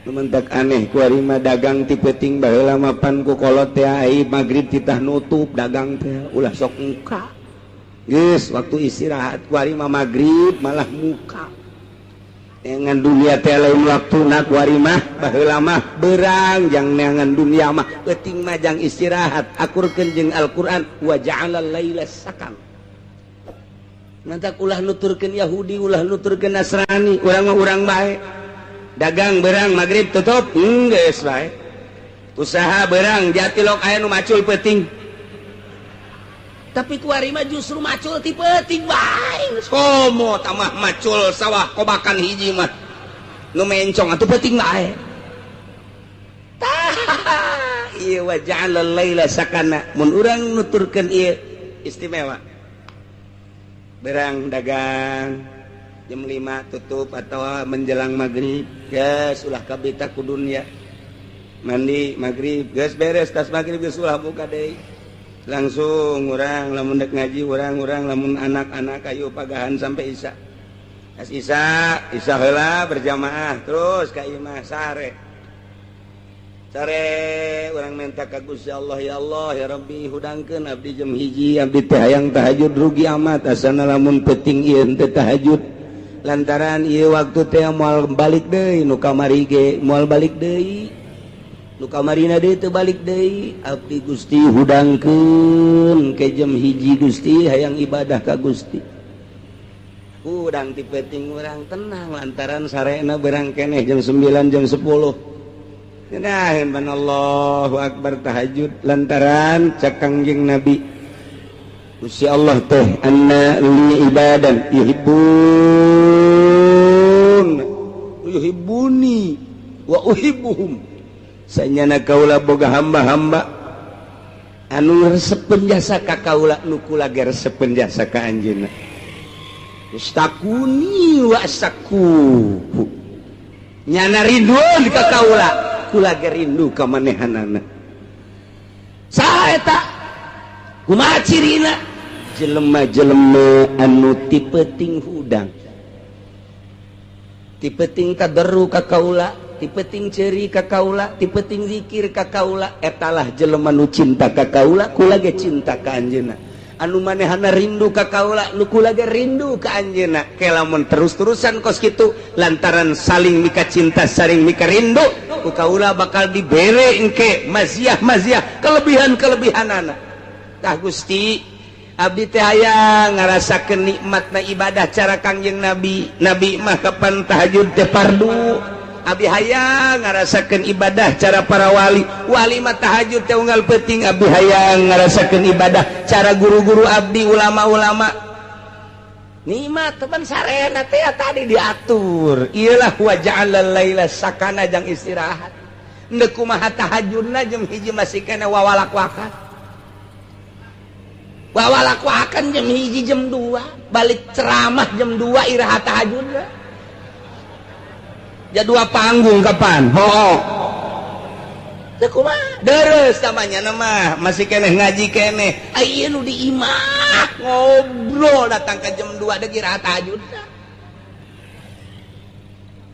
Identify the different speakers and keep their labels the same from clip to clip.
Speaker 1: Mentak aneh kuari mah dagang ti peuting baheula mah pan ku kolot teh ai magrib titah nutup dagang teh ulah sok muka. Geus waktu istirahat kuari mah magrib malah muka. Neangan dunia teh lain waktuna kuari mah baheula mah beurang jang neangan dunia mah peuting mah jang istirahat akurkeun jeung Al-Qur'an wa ja'alal laila sakan. Mantak ulah nuturkeun Yahudi ulah nuturkeun Nasrani urang mah urang bae. Dagang berang maghrib tutup geus bae. Usaha berang jatilok aya nu macul peuting. Tapi kuari mah justru macul ti peuting bae. Komo tamah macul sawah kobakan hiji mah. Nu mencong atuh peuting bae. Tah ieu wa ja'alal laila sakana mun urang nuturkeun ieu istimewa. Berang dagang jam 5 tutup atau menjelang maghrib geus ulah kabita ku dunya mandi maghrib geus beres tas maghrib geus ulah buka deui langsung urang lamun dek ngaji urang lamun anak-anak ayo pagahan sampai isya tas isya isya heula berjamaah terus ka imah sare sare urang minta ka Gusti Allah ya Allah ya Rabbi hudangkeun abdi jam 1 abdi teh hayang tahajud rugi amat asana lamun peuting ieu teh tahajud lantaran ieu waktu teh moal balik deui nu kamari ge moal balik deui nu kamarina deui teu balik deui abdi Gusti hudangkeun ke jam 1 Gusti hayang ibadah ka Gusti hudang ti peuting urang tenang lantaran sarena berang keneh jam 9 jam 10 ngeunah ban Allahu akbar tahajud lantaran cak Kangjeng Nabi Gusti Allah teh anna li ibadan yuhibbun yuhibbuni wa uhibbuhum sanyana kaula boga hamba-hamba anu resepeun jasa ka kaula nu kula ge resepeun jasa ka anjeunna mustakuni wa asaku nyana rindueun ka kaula kula ge rindu ka manehanana saha eta kumaha cirina jelema-jelema anu ti peuting hudang ti peuting tadarru ka kaula ti peuting ceuri ka kaula ti peuting zikir ka kaula etalah jelema nu cinta ka kaula kula ge cinta ka anjeunna anu manehana rindu ka kaula nu kula ge rindu ka anjeunna ke lamun terus-terusan kos kitu lantaran saling mika cinta saling mika rindu ku kaula bakal dibere engke maziah-maziah kelebihan-kelebihanana. Tah Gusti abdi teh hayang ngarasakeun nikmatna ibadah cara Kangjeng Nabi. Nabi mah kapan tahajud teh fardu. Abdi hayang ngarasakeun ibadah cara para wali. Wali mah tahajud teh unggal peuting. Abdi hayang ngarasakeun ibadah cara guru-guru abdi ulama-ulama. Nikmat teman sarena teh tadi diatur. Iyalah wa ja'alal laila sakana jang istirahat. Endek kumaha tahajudna jam 1 masih keneh wawalak-wakan. Wawalak-wakan jam 1 jam 2 balik ceramah jam 2 iraha tahajudna. Ja dua panggung kapan? Hooh. Teu kumaha? Deres tamanya mah masih keneh ngaji keneh. Aya nu di imah ngobrol datang ke jam 2 deuk iraha tahajudna.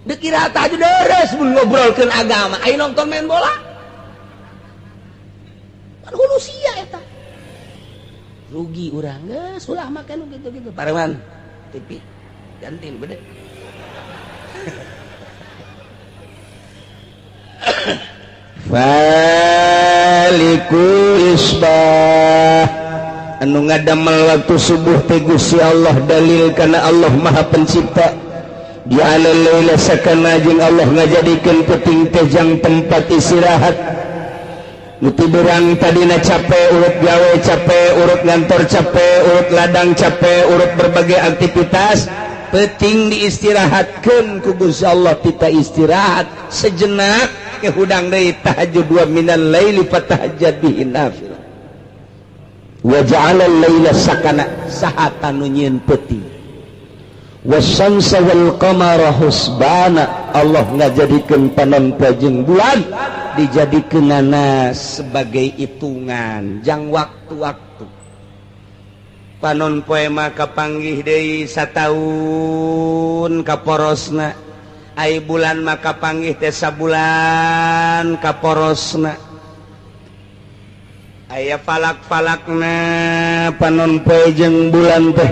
Speaker 1: Deuk iraha tahajud deres mun ngobrolkeun agama. Aya nonton main bola. Pan hulusia eta. Rugi urang geus ulah make nu kitu-kitu. Pareman TV ganti nu gede. Faliku isbah anu ngadamel waktu subuh teh Gusti Allah dalil kana Allah Maha Pencipta. Ja'ala laila sakana jeung Allah ngajadikeun peuting teh jang tempat istirahat. Nu tiberang tadina capek urut gawe capek urut ngantor capek urut ladang capek urut berbagai aktivitas peuting diistirahatkeun ku Gusti Allah kita istirahat sejenak ke hudang deui tahajud wa minal laili fatahajjad bihi nafilah wa ja'ala al-laila sakana sahatan nu nyieun peuting wasyamsa wal qamara husbana Allah ngajadikeun panon poe jeung bulan dijadikeunana sebagai hitungan jang waktu-waktu panon poe mah kapanggih deui sataun kaporosna Ai bulan maka panggih teh sabulan kaporosna. Aya falak-falakna panon poe jeung bulan teh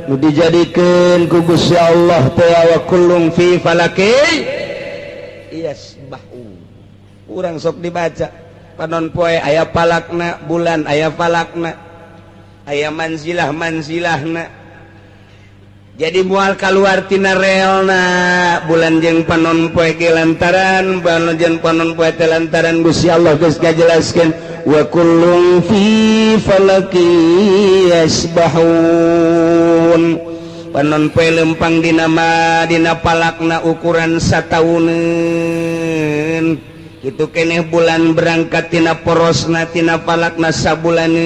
Speaker 1: nu dijadikeun ku Gusti Allah teh wa kullum fi falaki yasbahu. Urang sok dibaca panon poe aya falakna, bulan aya falakna, aya manzilah-manzilahna. Jadi mual kaluar tina realna bulan jeung panon poe ge lantaran bulan jeung panon poe teh lantaran Gusti Allah geus ngajelaskeun wa kullun fi falaki yasbahun. Panon poe lempang dina ma dina palakna ukuran satauneun. Kitu keneh bulan berangkat tina porosna tina palakna sabulaneun.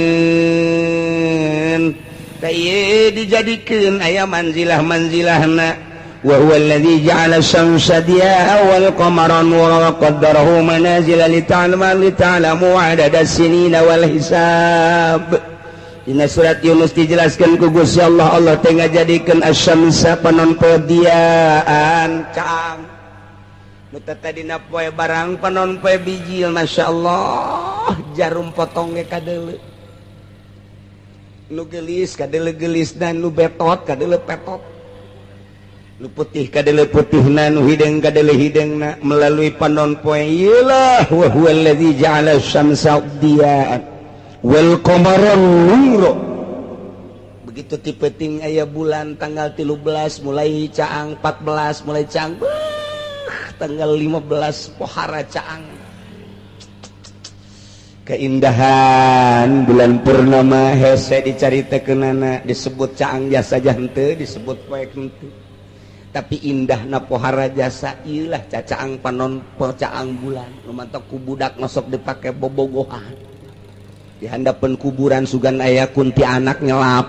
Speaker 1: Dijadikan aya manzilah-manzilahna wa huwa alladzi ja'ala syamsa diya'a wal qamara nuran wa qaddarahu manazila lita'lamu 'adada sinina wal hisab. Dina surat Yunus dijelaskan ku Gusti Allah, Allah teh ngajadikeun asy-syamsa panon poe diaan caang nu tadina poe barang panon poe bijil, masyaallah jarum potong ge kadeuleu, nu gelis kadele gelis dan nu betot kadele petot, nu putih kadele putihna, nu hideung kadele hideungna melalui panon poe ieu lah wa huwallazi ja'ala syamsa diya'an wal qamara nura. Begitu ti peuting aya bulan tanggal 13 mulai caang, 14 mulai caang, tanggal 15 pohara caang. Keindahan bulan purnama hese dicaritakeunana, disebut caang jasa henteu, disebut poek henteu, tapi indahna pohara jasa ieu lah cacaang panon caang bulan. Nu mantok ku budak masuk dipake bobogohan di handapeun kuburan sugan aya kuntianak nyelap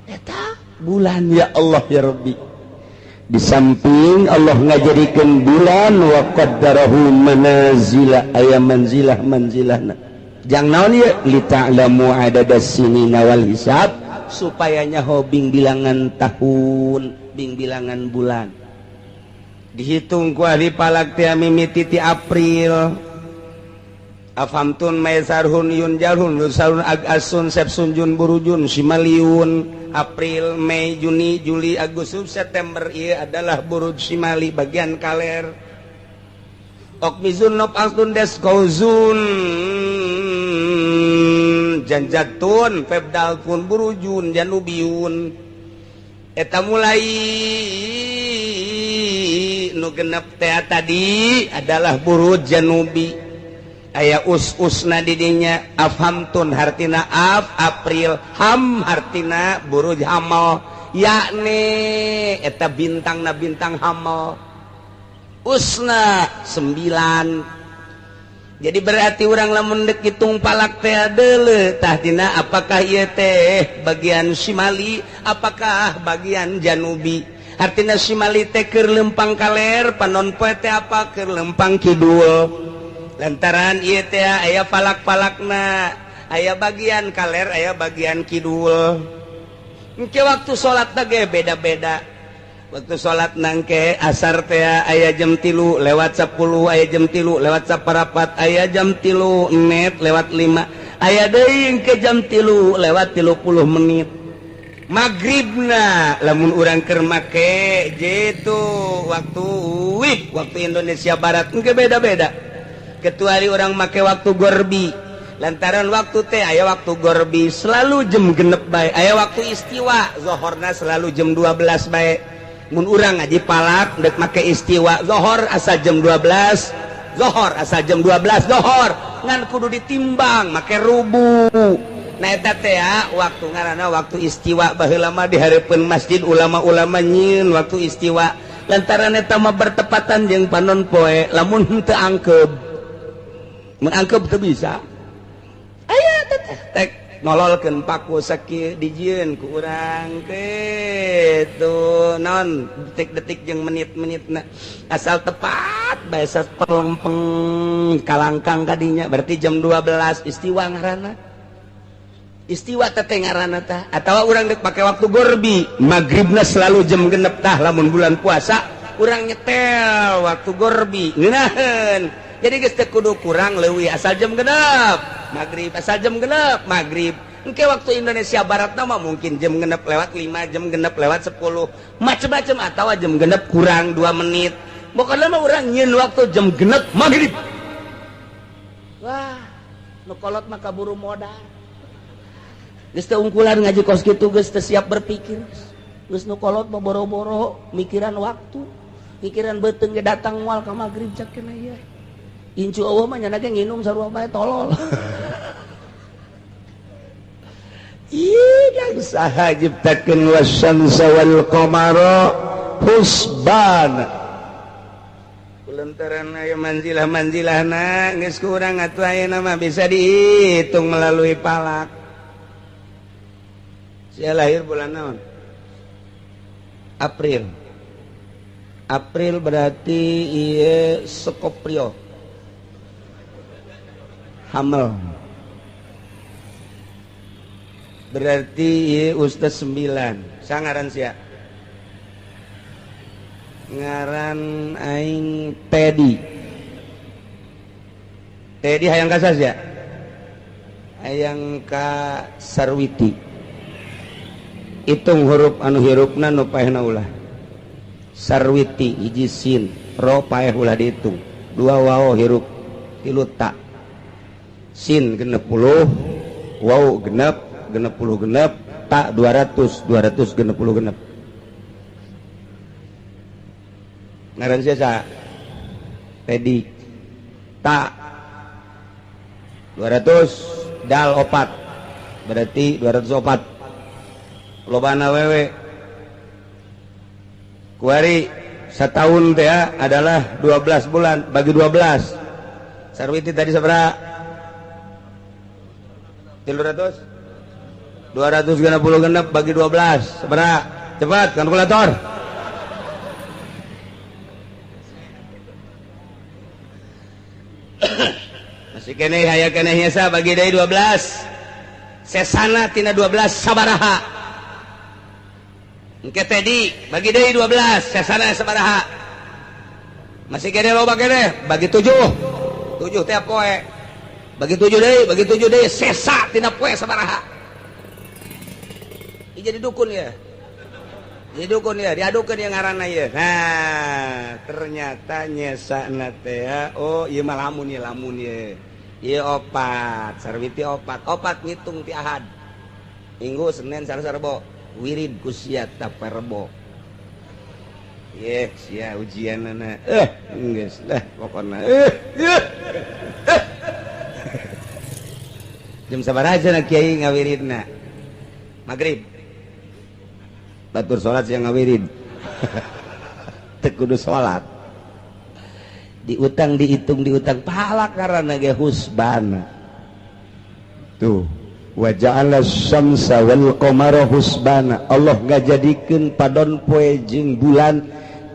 Speaker 1: eta bulan. Ya Allah ya Rabbi, di samping Allah ngajadikeun bulan wa qaddarahu manazila aya manzilah manzilahna jang naon ieu li ta'lamu adadas sinina wal hisab, supaya nyaho bing bilangan tahun bing bilangan bulan. Dihitung ku ahli falak teh mimiti ti April Afamtun Maisarhun Yun Jalhun Lusarun Agasun Sepsun Jun Burujun Simaliun. April, Mei, Juni, Juli, Agustus, September ieu adalah buruj Simali bagian kaler. Okmizun Nop Astun Des Kauzun Janjatun Febdalkun Burujun Janubiun. Eta mulai nu genep teh tadi adalah buruj Janubi. Aya us-usna didinya afhamtun hartina af April, ham hartina buruj hamal, yakni eta bintangna bintang hamal, usna 9. Jadi berarti urang lamun deuk hitung palak teh deuleu tah dina apakah ieu teh bagian Simali apakah bagian Janubi. Hartina Simali teh keur lempang kaler, panon poe teh apa keur lempang kidul. Lantaran ieu teh aya falak-falakna, aya bagian kaler, aya bagian kidul. Engke waktu salat teh beda-beda. Waktu salat nangke asar teh aya jam 3 lewat 10, aya jam 3 lewat 4, aya jam 3 net lewat 5, aya deui engke jam 3 lewat 30 menit. Magribna lamun urang keur make jitu waktu WIB, waktu Indonesia Barat engke beda-beda. Kecuali orang make waktu gorbi, lantaran waktu teh aya waktu gorbi selalu jam genep bae, aya waktu istiwa zohorna selalu jam 12 bae. Mun urang ngaji palak dek make istiwa zohor asa jam 12, zohor asa jam 12 zohor ngan kudu ditimbang make rubu. Nah eta teh waktu ngaranna waktu istiwa. Baheula mah di hareupeun masjid ulama-ulama nyieun waktu istiwa, lantaran eta mah bertepatan jeung panon poe lamun henteu angkeb. Mengangkep teu bisa. Aya teh tek nololkeun paku sakieu dijieun ku urang kitu naon detik-detik jeung menit-menitna asal tepat bae sapelempeng kalangkang kadinya berarti jam 12 istiwa ngaranna. Istiwa teh ngaranna tah atawa urang deuk pake waktu gorbi magribna selalu jam genep tah lamun bulan puasa urang nyetel waktu gorbi ngeunaheun. Jadi geus teu kudu kurang leuwih asal jam genep maghrib, asal jam genep maghrib. Engke waktu Indonesia Barat mah mungkin jam genep lewat 5, jam genep lewat 10, macem-macem atawa jam genep kurang 2 menit. Pokoknya mah urang nyieun waktu jam genep maghrib. Wah, nu kolot mah kaburu modal. Geus teu ungkulan ngaji kos kitu geus teu siap berpikir. Geus nu kolot mah boro-boro mikiran waktu, mikiran beuteung ge datang moal ka maghrib cak cenah ieu. Incu eueuh mah nya ge nginum sarua bae tolol. Ih, kang saha nyiptakeun wasyamsa wal qamara husbana. Kulantaran aya manzilah-manzilahna geus kurang atuh ayeuna mah bisa dihitung melalui palak. Sia lahir bulan naon? April. April berarti ieu Scorpio. Hamil. Berarti ieu Ustaz 9. Sangaran sia. Ngaran aing Teddy. Teddy hayang ka sia? Hayang ka Sarwiti. Hitung huruf anu hirupna nu paehna ulah. Sarwiti hiji sin, ro paeh ulah dihitung. 2 waw hirup, 3 ta. Sin 60, waw genep, 60 genep, ta 200, 266 genep. Ngaran sia sa? Teddy. Ta 200 dal 4. Berarti 204. Lobana wewe. Kuari setahun teh adalah 12 bulan bagi 12. Sarwiti tadi sabaraha? 300 266 bagi 12 sabaraha? Cepat kalkulator. Masih keneh aya keneh nyesa bagi deui 12. Sesana tina 12 sabaraha? Engke tadi bagi deui 12 sesana sabaraha? Masih keneh loba keneh bagi 7. 7 teh poe. Bagi 7 deui, bagi 7 deui sesa tina poe sabaraha? Ieu jadi dukun ya. Jadi dukun ya, diadukeun ieu ngaranna ieu. Nah, ternyata nyesana teh oh ieu mah lamun ieu lamun ieu. Ieu opat, Sarwiti opat. Opat ngitung ti Ahad. Minggu, Senin, Selasa, Rebo. Wirid ku sia taparebo. Ye, sia ujianana. Geus lah pokona. Jam sabaraha cenah kiai ngawiridna? Magrib. Batur salat sia ngawirid. Teu kudu salat. Diutang dihitung diutang pahala karena ge husbana. Tuh. Wa ja'ala syamsa wal qamara husbana. Allah ngajadikeun padon poe jeung bulan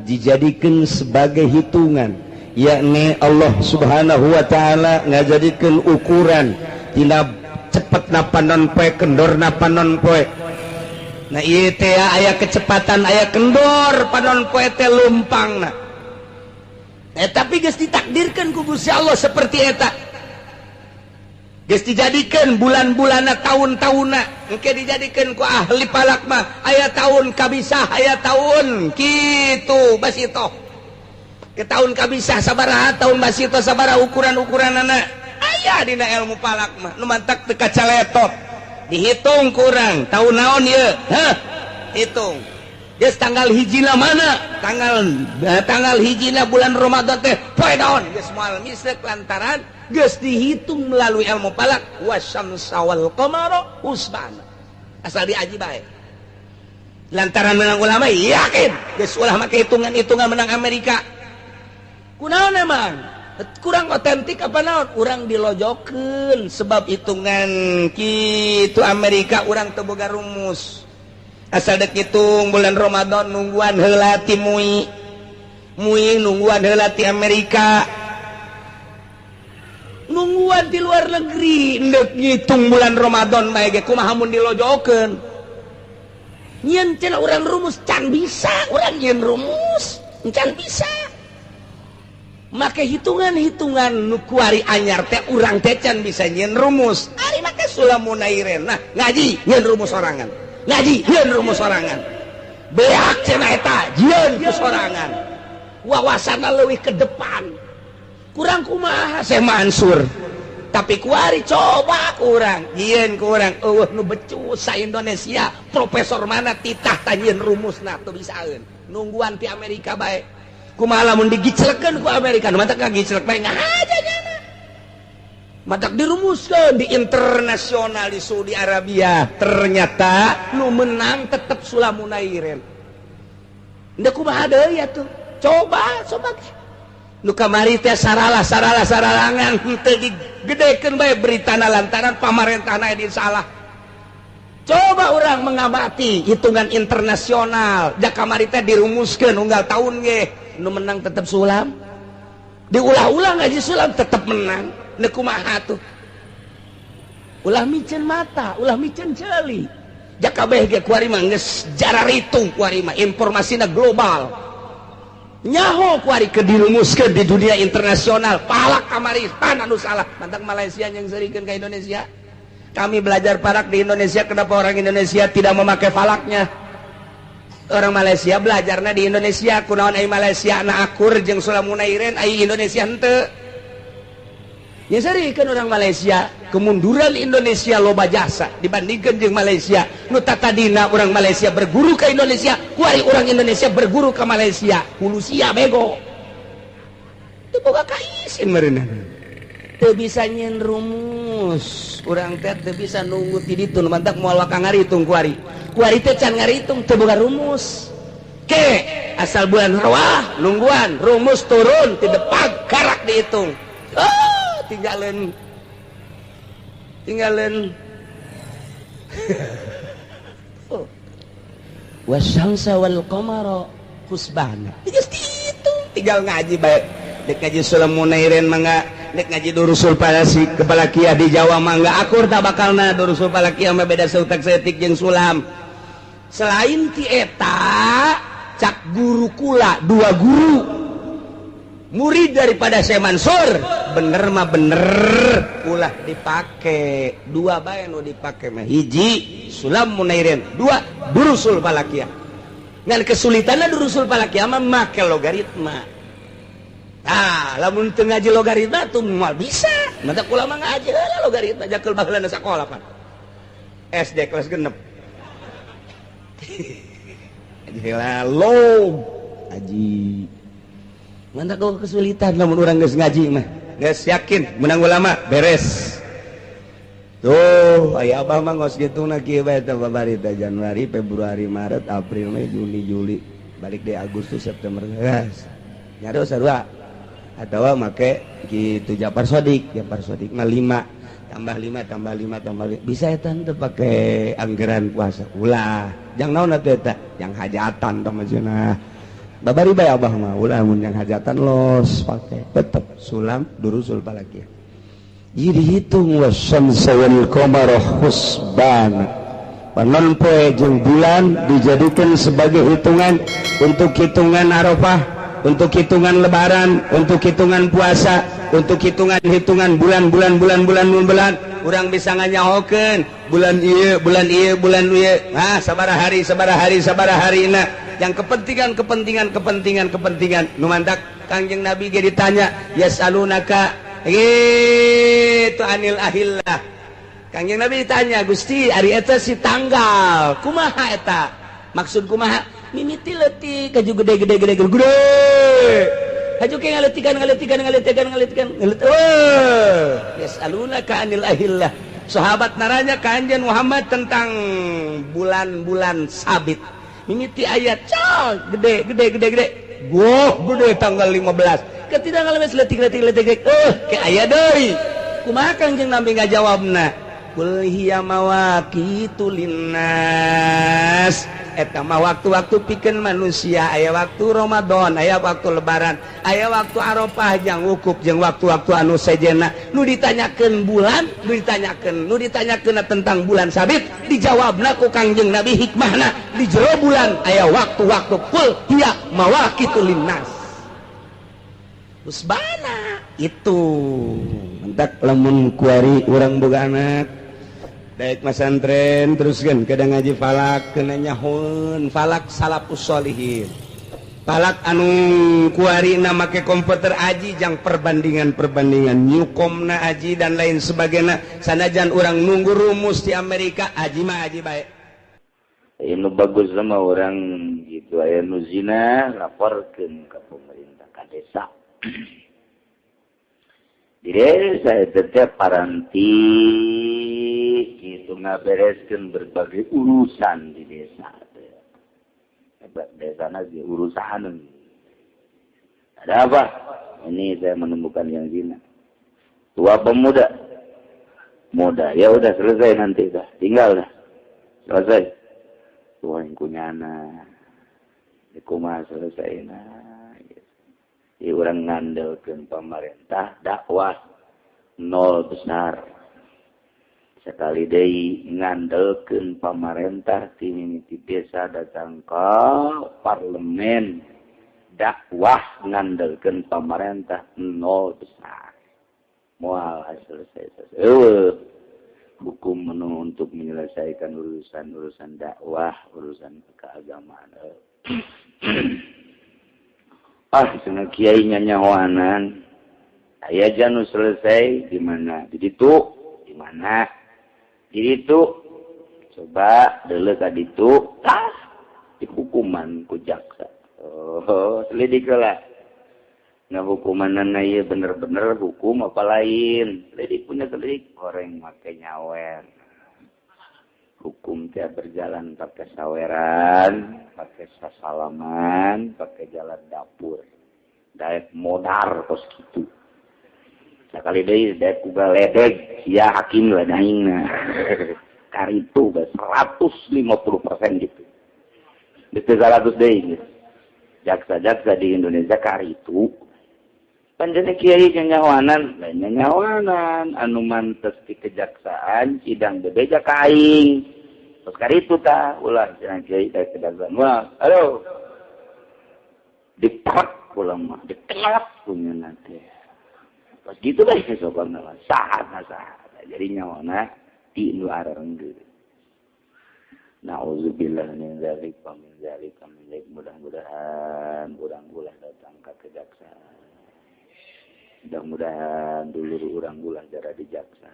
Speaker 1: dijadikeun sebagai hitungan, yakni Allah Subhanahu wa taala ngajadikeun ukuran tina cepetna panon poe kendorna panon poe. Nah ieu teh aya kecepatan aya kendor panon poe teh lumpangna. Tapi geus ditakdirkeun ku Gusti Allah seperti eta. Geus dijadikeun bulan-bulanna tahun-tahunna engke dijadikeun ku ahli falak mah aya tahun kabisah aya tahun kitu basitoh. Ke tahun kabisah sabaraha tahun basitoh sabaraha ukuran-ukuranana aya dina ilmu falak mah nu mantak teu kacaletot dihitung kurang tahun naon ieu heh hitung. Geus tanggal hijina mana tanggal hijina bulan Ramadan teh poe naon geus moal misek lantaran geus dihitung melalui ilmu falak wasyamsa wal qamara husbana. Asal diaji bae. Lantaran menang ulama yakin geus ulah make hitungan-hitungan menang Amerika. Kunaon emang? Kurang otentik apa naon? Urang dilojokeun sebab hitungan kitu Amerika urang teu boga rumus. Asal dek hitung bulan Ramadan nungguan heula ti MUI. MUI nungguan heula ti Amerika. Nungguan di luar negeri ndek ngitung bulan Ramadan bae ge kumaha mun dilojokeun. Nyieun cenah urang rumus can bisa urang nyieun rumus. Encan bisa. Make hitungan-hitungan nu kuari anyar teh urang teh can bisa nyieun rumus. Ari make Sulam Munairin. Nah, ngaji nyieun rumus sorangan. Ngaji nyieun rumus sorangan. Beak cenah eta jieun ku sorangan. Wawasanna leuwih ke depan. Kurang kumaha Syekh Mansur. Tapi kuari coba kurang, jieun kurang eueuh nu becus sa Indonesia, profesor mana titah tah nyieun rumusna teu bisaeun. Nungguan ti Amerika bae. Kumaha lamun digiclekeun ku Amerika, nu matak ngagiclek bae ngahaja nyana. Matak dirumuskeun di internasional di Saudi Arabia, ternyata nu menang tetep Sulam Munairin. Ndek kumaha deui atuh? Coba coba nu kamari teh saralah saralah saralangan henteu digedekeun bae beritana lantaran pamarentahna di salah. Coba orang mengamati hitungan internasional, da kamari teh dirumuskeun unggal tahun ge nu menang tetep Sulam, diulah-ulah ngaji Sulam tetep menang. Nu kumaha tuh? Ulah miceun mata, ulah miceun ceuli. Jakabeh ge kuari mah geus jararitung, kuari mah informasina global. Nyaho kuari ke dirumuskeun di dunia internasional, palak kamari pan anu salah. Mantak Malaysia yang serikeun ka Indonesia. Kami belajar falak di Indonesia, kenapa orang Indonesia tidak memakai falaknya? Orang Malaysia belajarnya di Indonesia, kunaon ai Malaysia na akur jeung Sulam Munairin, ai Indonesia henteu? Ya serikeun orang Malaysia, kemunduran Indonesia loba jasa dibandingkan jeung Malaysia. Nu tatadina orang Malaysia berguru ke Indonesia, kuari orang Indonesia berguru ke Malaysia. Hulusia bego. Teu boga kaisin meureunna. Teu bisa nyieun rumus. Urang teh teu bisa nunggu ti ditu, nu mantak moal waka ngaritung kuari. Kuari teh can ngaritung, teu boga rumus. Ke asal bulan rawah nungguan rumus turun ti depan karak dihitung. Oh, tinggalin tinggalin. Oh. Wasyamsa wal qamara husbana. Geus dihitung, tinggal ngaji bae. Dek ngaji Sulam Munairin mangga, dek ngaji Durusul Falasi kepala kia di Jawa mangga akur tak bakalna Durusul Falakiyah mah beda seutak seetik jeung Sulam. Selain ti eta cak guru kula, dua guru murid daripada Syekh Mansur, bener mah bener ulah dipake dua bae nu dipake mah, hiji Sulam Munairin, dua Durusul Falakiyah. Ngan kesulitanna Durusul Falakiyah mah make logaritma. Ah, lamun teu ngaji logaritma tuh moal bisa. Mata kula mah ngaji heula logaritma jakeul baheulana sakola pan. SD kelas 6. Ngaji heula log ngaji. Mantap kau kesulitan lamun urang geus ngaji mah. Geus yakin menang ulama beres. Tuh, aya abah mah ngos kitu na kieu bae teh babari teh Januari, Februari, Maret, April, Mei, Juni, Juli, balik deh Agustus, September. Geus. Nyaro sarua. Atau make gitu Japar Sodik, Japar Sodik mah 5 tambah 5 tambah 5 tambah 5. Bisa eta teu pake anggaran puasa ulah. Jang naon atuh eta? Jang hajatan tah maksudna. Babari bae abah mah ulah mun jang hajatan los pake tetep Sulam Durusul Falakiyah. Jadi dihitung wasyamsa wal qamara husbana. Panon poe jeung bulan dijadikan sebagai hitungan untuk hitungan Arafah, untuk hitungan Lebaran, untuk hitungan puasa, untuk hitungan-hitungan bulan-bulan bulan-bulan bulan. Urang bisa nganyahokeun bulan ieu, bulan ieu, bulan ieu. Nah, sabaraha hari, sabaraha hari, sabaraha harina. Yang kepentingan, kepentingan, kepentingan, kepentingan. Nu mantak Kangjeng Nabi ge ditanya, yasalunaka gitu anil ahillah. Kangjeng Nabi ditanya, Gusti, ari eta si tanggal, kumaha eta? Maksud kumaha? Mimiti leutik kaju gede gede gede gede gede. Haju ke ngaletikan ngaletikan ngaletikan ngaletikan ngaletikan. Yasalunaka anil ahillah. Sahabat naranya ka Anjeun Muhammad tentang bulan-bulan sabit. Mimiti ayat col gede gede gede gede. Goh gede tanggal 15. Ketika ngalemes letik letik letik letik. Ke aya deui. Kumaha Kangjeng Nabi ngajawabna? Qul hiya mawaqitu linnas. Eta mah waktu-waktu pikeun manusia. Aya waktu Ramadan, aya waktu Lebaran, aya waktu Arafah jang wukuf, jeung waktu-waktu anu sejena. Nu ditanyakeun bulan, nu ditanyakeun tentang bulan sabit, dijawabna ku Kangjeng Nabi. Hikmahna di jero bulan aya waktu-waktu, qul hiya mawaqitu linnas. Husbana itu mentak lamun kuari urang boga anak daek masantren, terus kan kadang ngaji falak, kena nyahun falak salafus solihin, falak anu kuari make komputer aji jang perbandingan-perbandingan nyukomna aji dan lain sebagainya. Sanajan urang nunggu rumus di Amerika, aji mah aji baik.
Speaker 2: Aya nu bagus sama orang gitu, aya nu zina, laporkeun ke pemerintah, ke desa. Di desa itu teh paranti gitu ngabereskeun berbagai urusan di desa teh. Hebat desa di urusan. Ada apa? Ini saya menemukan yang zina. Tua pemuda? Muda. Ya udah, selesai nanti dah. Tinggal dah. Selesai. Tua yang kunyana. Kumaha selesai nah. Urang ngandelkeun pemerintah, dakwah nol besar. Sekali deui ngandelkeun pamarentah ti mimiti desa datang ke parlemen, dakwah ngandelkeun pamarentah nol besar, moal selesai selesai. Hukum menu untuk menyelesaikan urusan-urusan dakwah, urusan keagamaan. Ah, cenah kiai nyanyawanan aya janu selesai di mana? Di ditu. Di mana? Di ditu. Coba deuleu ka ditu, tah dihukuman ku jaksa. Oh, selidik lah. Nah, hukuman ieu bener-bener hukum apa lain? Selidik punya selidik, orang make nyawer. Hukum teh berjalan pakai saweran, pakai sasalaman, pakai jalan dapur. Daek modar kos kitu. Sakali deui daek ku galedeg sia hakim lah aingna. Karitu 150% gitu. Itu 100 deui. Jaksa-jaksa di Indonesia karitu. Panjenengan kiai nyanyawanan, lain nyanyawanan anu mantes di kejaksaan sidang bebeja ka aing. Terus karitu tah ulah cenah kiai ka kejaksaan. Wah, halo. Dipot pulang mah, dikelap punya nanti. Pas gitu deh sopan lah, saha saha. Jadi nyawana ti nu arenggeut. Nauzubillah min dzalik wa min dzalik wa min dzalik. Mudah-mudahan urang ulah datang ke kejaksaan. Mudah-mudahan dulur urang ulah jara di jaksa.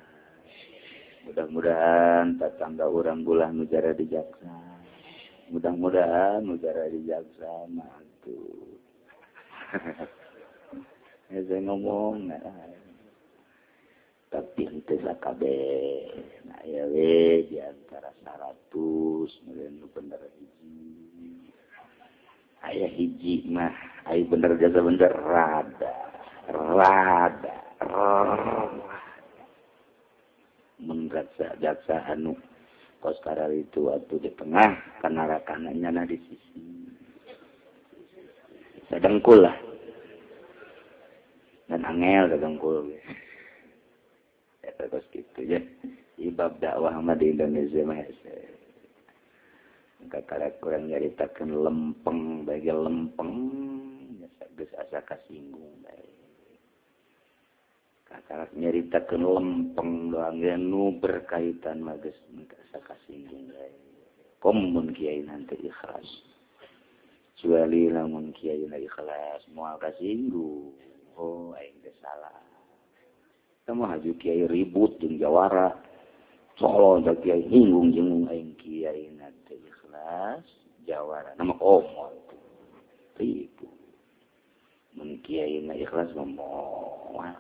Speaker 2: Mudah-mudahan tetangga urang ulah nu jara di jaksa. Mudah-mudahan nu jara di jaksa mantu. Ya, saya ngomong nah. Tapi henteu sakabeh. Nah, ya we di antara 100 meureun nu bener hiji. Aya hiji mah, aya bener jasa bener rada. Rada. Rada. Mun jaksa anu kos itu waktu di tengah kana rakananya di sisi. Sadengkul lah. Dan angel sadengkul. Eta kos kitu ya. Ibab dakwah mah di Indonesia mah hese. Kakara kurang nyaritakeun lempeng bagi lempeng geus asa kasinggung bae. Kakara nyaritakeun lempeng doang ge nu berkaitan mah geus asa kasinggung bae. Komo mun kiai nanti ikhlas. Kecuali lamun kiai na ikhlas moal kasinggung. Oh, aing teh salah. Kamu haju kiai ribut jeung jawara. Solo da kiai hinggung jeung aing kiai na teh ikhlas jawara. Nama komo ribut. Mun kiai na ikhlas mah moal.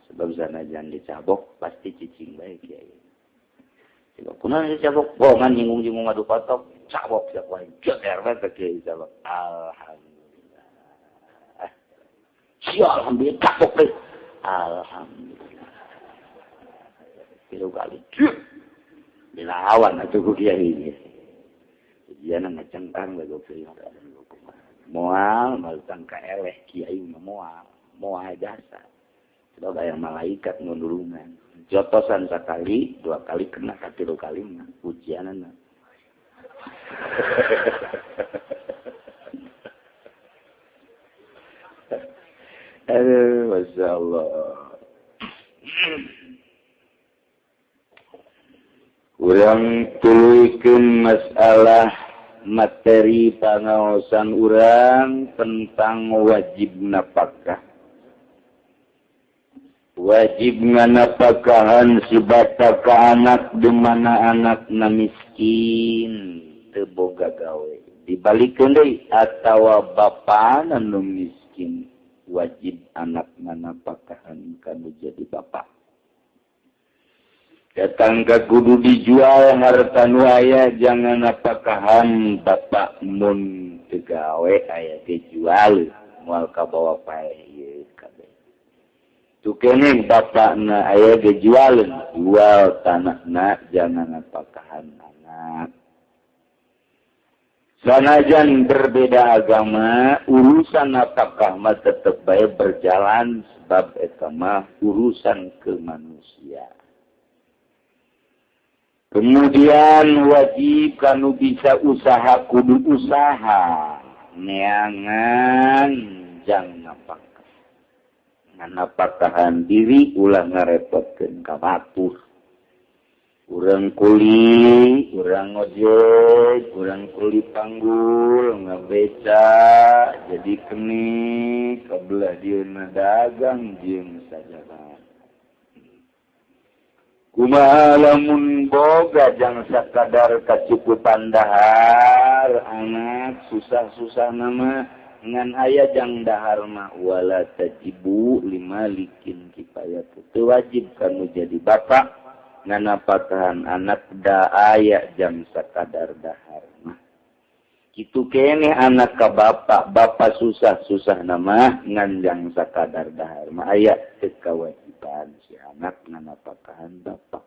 Speaker 2: Sebab sanajan dicabok pasti cicing bae kiai. Coba kunaon dicabok? Bohongan nyinggung-nyinggung adu patok, cabok siap wae. Jeger bae ka kiai cabok. Alhamdulillah. Sia alhamdulillah cabok deh. Alhamdulillah. Tilu kali. Dilawan atuh ku kiai. Ujian ngacengkang bae goblok. Moal malutang ka eleh kiai mah moal, moal jasa. Sebab aya malaikat nulungan. Jotosan sakali, dua kali kena, katilu kali mah ujianana. Aduh, Masya Allah. Urang tuluykeun masalah materi pangaosan urang tentang wajib nafkah. Wajib nganapakahan si bapa ka anak di mana anakna miskin teu boga gawe. Dibalikeun deui atawa bapana nu miskin wajib anak nganapakahan kanu jadi bapak. Datang ka kudu dijual harta nu aya jangan napakahan bapak mun teu gawe aya dijual moal kabawa paeh ieu kabeh. Tu keneh bapakna aya dijualeun jual tanahna jangan napakahan anak. Sanajan berbeda agama, urusan nafkah mah tetep bae berjalan sebab eta mah urusan kemanusiaan. Kemudian wajib kanu bisa usaha kudu usaha neangan jang nafkah. Nganapakahan diri ulah ngarepotkeun ka batur. Urang kuli, urang ngojek, urang kuli panggul, ngabeca, jadi keni, kabelah dieuna dagang jeung sajabat. Kumaha lamun boga jang sakadar kacukupan dahar, anak susah-susah nama ngan aya jang dahar mah wala tajibu limalikin kifayat. Teu wajib kanu jadi bapak nganapakahan anak da aya jang sakadar dahar mah. Kitu keneh anak ka bapak, bapak susah-susah nama ngan jang sakadar dahar mah aya teu kawajiban si anak nganapakahan bapak.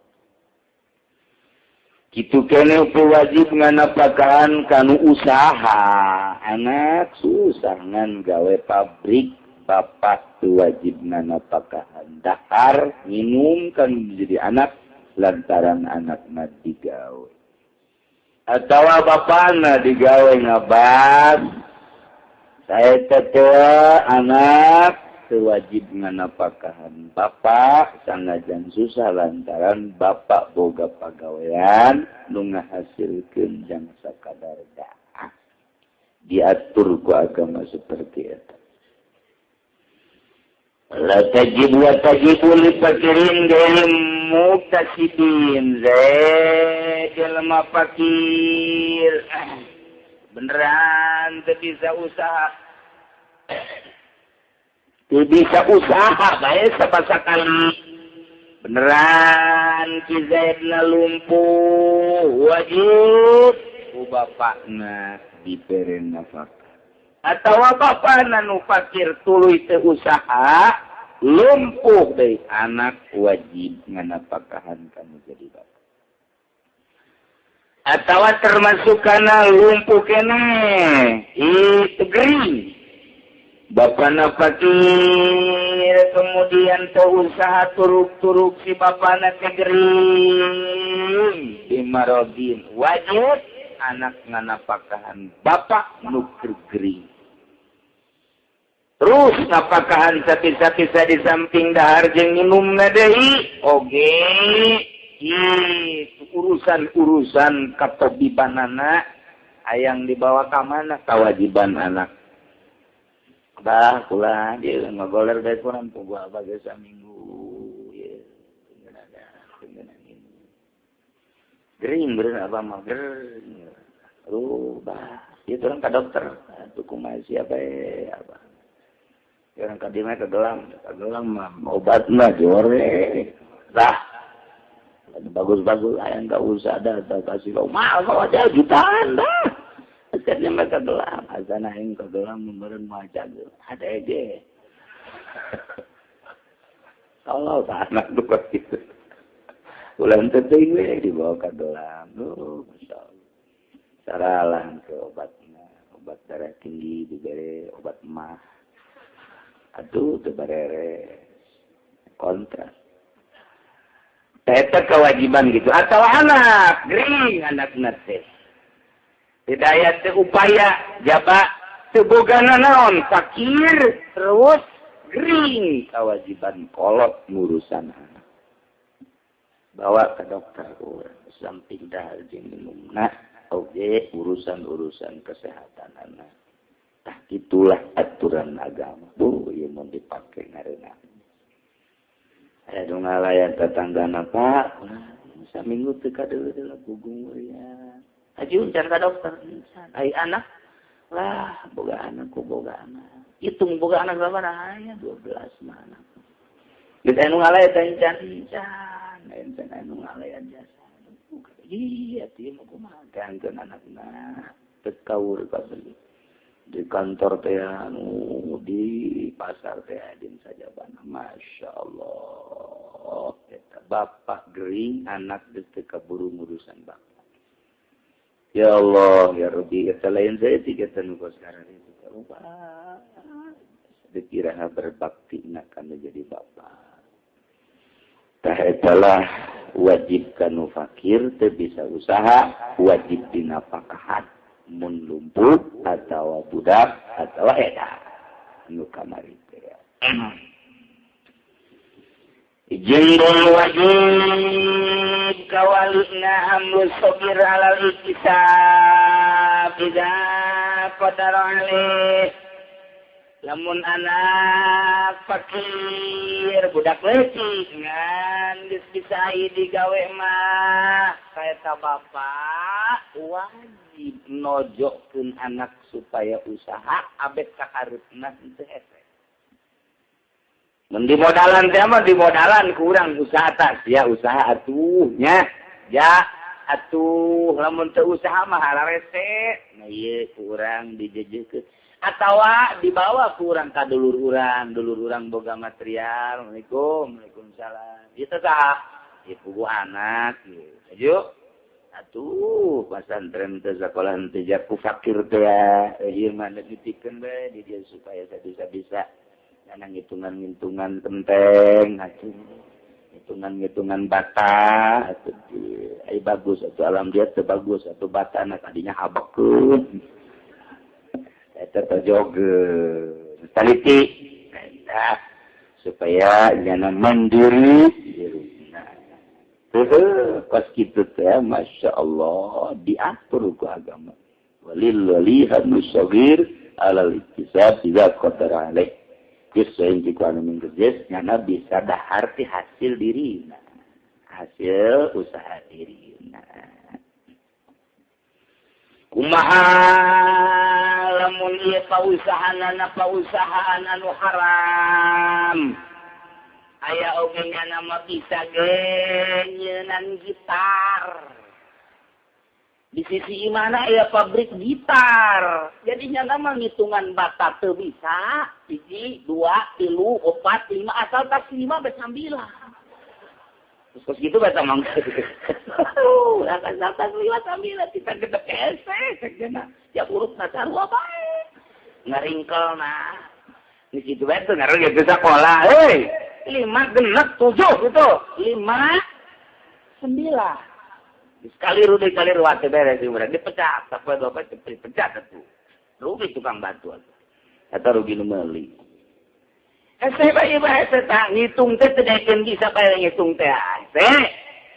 Speaker 2: Kitu keneh wajib nganapakahan kanu usaha, anak susah ngan gawe pabrik, bapak teu wajib nganapakahan dahar minum kan jadi anak lantaran anakna digawe. Atawa bapana digawe ngabas, saeta teh anak teu wajib nganapakahan bapak sanajan susah lantaran bapak boga pagawean nu ngahasilkeun jang sakadar daah. Diatur ku agama seperti eta. La tajib wa tajibu li fakirin ghairi muktasibin. Jelema fakir beneran teu bisa usaha. Teu bisa usaha bae sapasakali. Beneran ki Zaidna lumpuh wajib ku bapakna dibere nafkah. Atawa bapakna nu fakir tuluy teu usaha lumpuh deui anak wajib nganapakahan kanu jadi bapak. Atawa termasuk kana lumpuh keneh itu gering. Bapakna fakir kemudian teu usaha turuk-turuk si bapakna teh gering dimarodin wajib anak nganapakahan bapak nu gering. Terus napakahan sapi-sapi di samping dahar jeung minumna deui oge itu urusan-urusan katobibanana ayang dibawa ka mana kawajiban anak. Bah kula dia ngagoler bae kurang puguh abah geus saminggu ieu gering bener abah mah gering. Rubah ieu urang ka dokter atuh kumaha sia bae abah. Orang kadimah kegelam mah obat mah jorek. Lah, bagus-bagus ayang enggak usah dah kasih kau mahal kau aja jutaan dah. Akhirnya mereka kegelam, azan aing kegelam meureun moal jago. Ada ge. Kalau anak duka gitu. Ulah teuing we dibawa ka gelam. Duh, masyaallah. Saralah ke obatna, obat darah tinggi dibere obat mah. Aduh teu beres. Kontra. Eta kewajiban gitu atau anak gering anakna teh. Tidak aya teu upaya jaba teu boga naon fakir terus gering kewajiban kolot ngurusan anak. Bawa ke dokter urang samping dahar jeung minumna oge urusan-urusan kesehatan anak. Tah itulah aturan agama. Bu, ieu mun dipake ngareuna. Aya nu ngalayan tetanggana Pak, saminggu teu kadeuleu gugung ya. Haji can ka dokter, can. Ai anak lah boga anak ku boga anak. Hitung boga anak sabaraha aya 12 mah anak. Geus aya nu ngalayan teh can, can. Can aya nu ngalayan jasa. Iya, ieu mah kumaha teh anakna teu kaur kabeli. Di kantor teh anu di pasar teh din sajabana Masya Allah eta bapak gering anak geus teu kaburu ngurusan bapak. Ya Allah ya Rabbi eta lain saeutik eta nu sekarang itu ubah dikira berbakti kana jadi bapak. Tah eta lah wajib kanu fakir teu bisa usaha wajib dinafkahan mun lumpuh atau budak atau eta nu kamari teh. Jeung wajib kawalina amru sabir alal iktisab idza qadara alaih. Lamun anak fakir budak leutik ngan geus bisa digawe mah kaeta bapak wajib nojokkeun anak supaya usaha abet ka hareupna teu hese. Mun dimodalan teh mah dimodalan kurang usaha tas ya usaha atuh nya ya atuh lamun teu usaha mah hararese. Nah ieu kurang dijejekeun atawa dibawa kurang ka dulur urang, dulur urang boga material. Assalamualaikum, waalaikumsalam. Ieu teh saha? Ieu puguh anak ieu. Ayo atuh pasantren teh sakola teh jaku fakir teh ieu mah dititipkeun bae di dieu supaya bisa-bisa nang hitungan-hitungan penteng atuh hitungan-hitungan bata atuh ai bagus atuh alam dia teu bagus atuh bata na tadinya habekeun eta terjogeun taliti eta supaya jangan mandiri diruna. Pas kitu teh Masya Allah diatur ku agama. Walil walihan sagir alal iktisab idza qadara alaih. Geus saing ku anu minggeus nyana bisa dahar ti hasil dirina. Hasil usaha dirina. Kumaha lamun ieu pausahaanana pausahaan anu haram. Aya oge nyana mah bisa ge nyeunan gitar. Di sisi imana aya pabrik gitar. Jadi nyana mah ngitungan bata teu bisa. 1, 2, 3, 4, 5 asal tas 5 bae 9. Terus gitu bae mangga. Asal tas 5 9 kita gedek hese cek ya urutna sarua bae. Ngaringkelna. Di situ bae teu ngaruh ge sakola euy. 5 genep 7 gitu. 5 9. Sekali rugi kali ruwat beres urang dipecat apa bapak dipecat atuh. Rugi tukang batu atuh. Eta rugi nu meuli. Hese bae ieu hese tah ngitung teh teu daekeun bisa bae ngitung teh hese.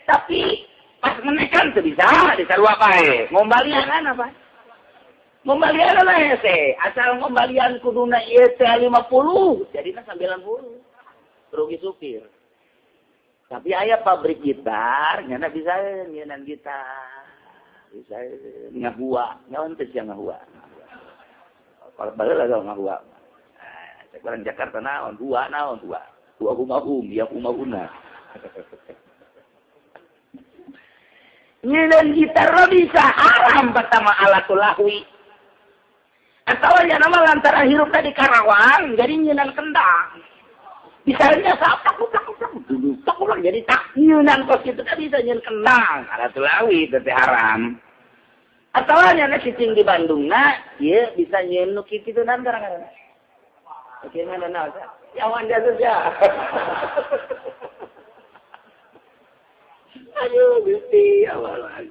Speaker 2: Tapi pas menekan teu bisa disarua bae. Ngombalian apa? Ngombalian lah hese. Asal ngombalian kuduna ieu teh 50, jadina 90. Rugi supir. Tapi aya pabrik gitar, nyana bisa nyeunan gitar. Bisa ngahua, nyaon teh sia ngahua. Kalau baheula lah ngahua. Cek orang Jakarta naon, dua naon, dua. Dua humahum, ya humahuna. Nyeunan gitar lo bisa haram pertama alatul lahwi. Atau nya nama lantaran hirupna di Karawang, jadi nyeunan kendang. Misalnya tak ulang jadi tak nyeunan kos itu kan bisa nyeun kendang. Alatul lahwi teh haram. Atawa nya cicing di Bandung na ieu bisa nyieun nu kitu nan gara-gara. Oke mana naon ya awan jasus ya. Aduh Gusti awal.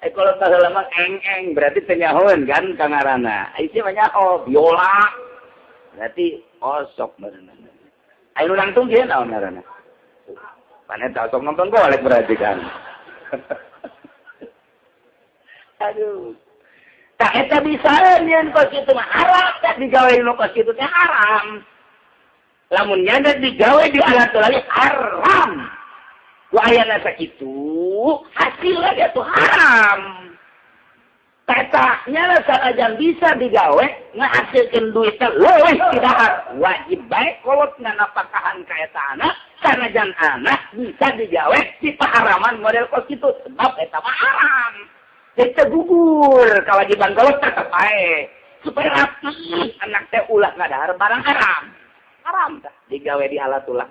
Speaker 2: Kalau baheula mah eng-eng berarti teu nyahoeun kan ka ngaranna. Ai mah nyaho biola. Berarti osok meureun. Ai nu nangtung kieu naon ngaranna? Pan eta osok nonton golek berarti kan. Aduh. Tak eta bisa nyeun kos kitu mah haram teh digawe nu kos kitu teh haram. Lamun nyanda digawe di alat lagi haram. Ku ayana sakitu hasilna ge tuh haram. Tetahnya sanajan bisa digawe ngahasilkeun duitna leuwih ti dahar. Wajib bae kolot nganapakahan ka eta anak sanajan anak bisa digawe di paharaman model kos kitu sebab eta mah haram. Jadi gugur kewajiban kolot tetep bae supaya rapi anak teh ulah ngadahar barang haram. Haram tah digawe di alat ulah.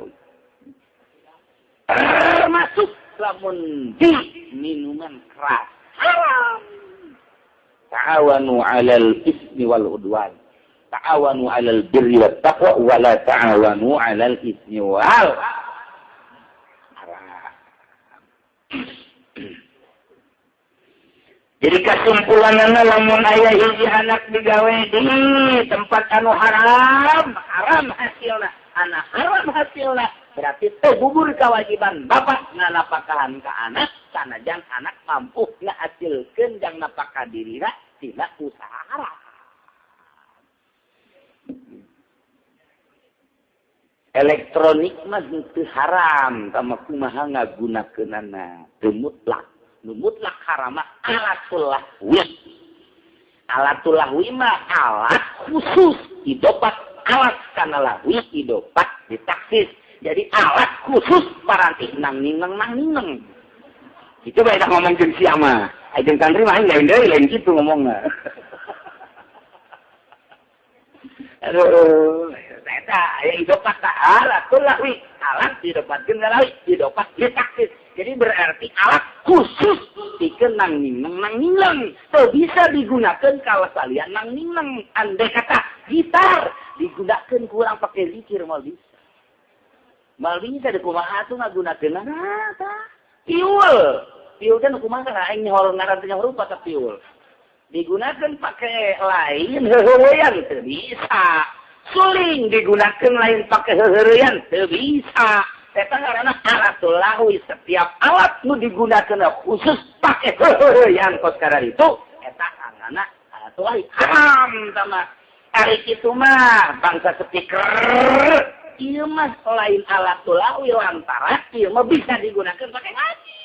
Speaker 2: Termasuk lamun di minuman keras haram.
Speaker 1: Ta'awanu 'alal ismi wal 'udwan. Ta'awanu 'alal birri wat taqwa wa la ta'awanu 'alal ismi wal haram.
Speaker 2: Jadi kesimpulanna lamun aya hiji anak digawe di tempat anu haram, haram hasilna, anak haram hasilna, berarti teu gugur kewajiban bapak nganapakahan ka anak, sanajan anak mampu ngahasilkeun jang napakah dirina tina usaha haram.
Speaker 1: Elektronik mah teu haram, tama kumaha ngagunakeunana, teu mutlak.
Speaker 2: Nu mutlak haram mah alatul lahwi. Alatul lahwi mah alat khusus idopat alat kana lahwi idopat ditaksis. Jadi alat khusus paranti nang nineng nang nineng.
Speaker 1: Itu bae dah ngomong jeung sia mah. Ai jeung santri mah lain deui lain kitu ngomongna.
Speaker 2: Aduh, eta aya idopat ta alatul lahwi, alat didopatkeun ka lahwi, idopat ditaksis. Jadi berarti alat khusus pikeun nang nineng nang nineng. Teu bisa digunakeun ka salian nang nineng. Andai kata gitar digunakeun ku urang pake zikir moal bisa. Moal bisa de kumaha atuh ngagunakeunana tah. Piul. Piul teh nu kumaha aing nyaho ngaran teh nyaho rupa tah piul. Digunakeun pake lain heuheurean teu bisa. Suling digunakeun lain pake heuheurean teu bisa. Eta ngaranna alatul lahwi, setiap alat nu digunakeun khusus pake heuheurean kos kararitu eta ngaranna alatul lahwi haram tama. Ari kitu mah bangsa speaker ieu mah lain alatul lahwi lantaran ieu mah bisa digunakeun pake ngaji.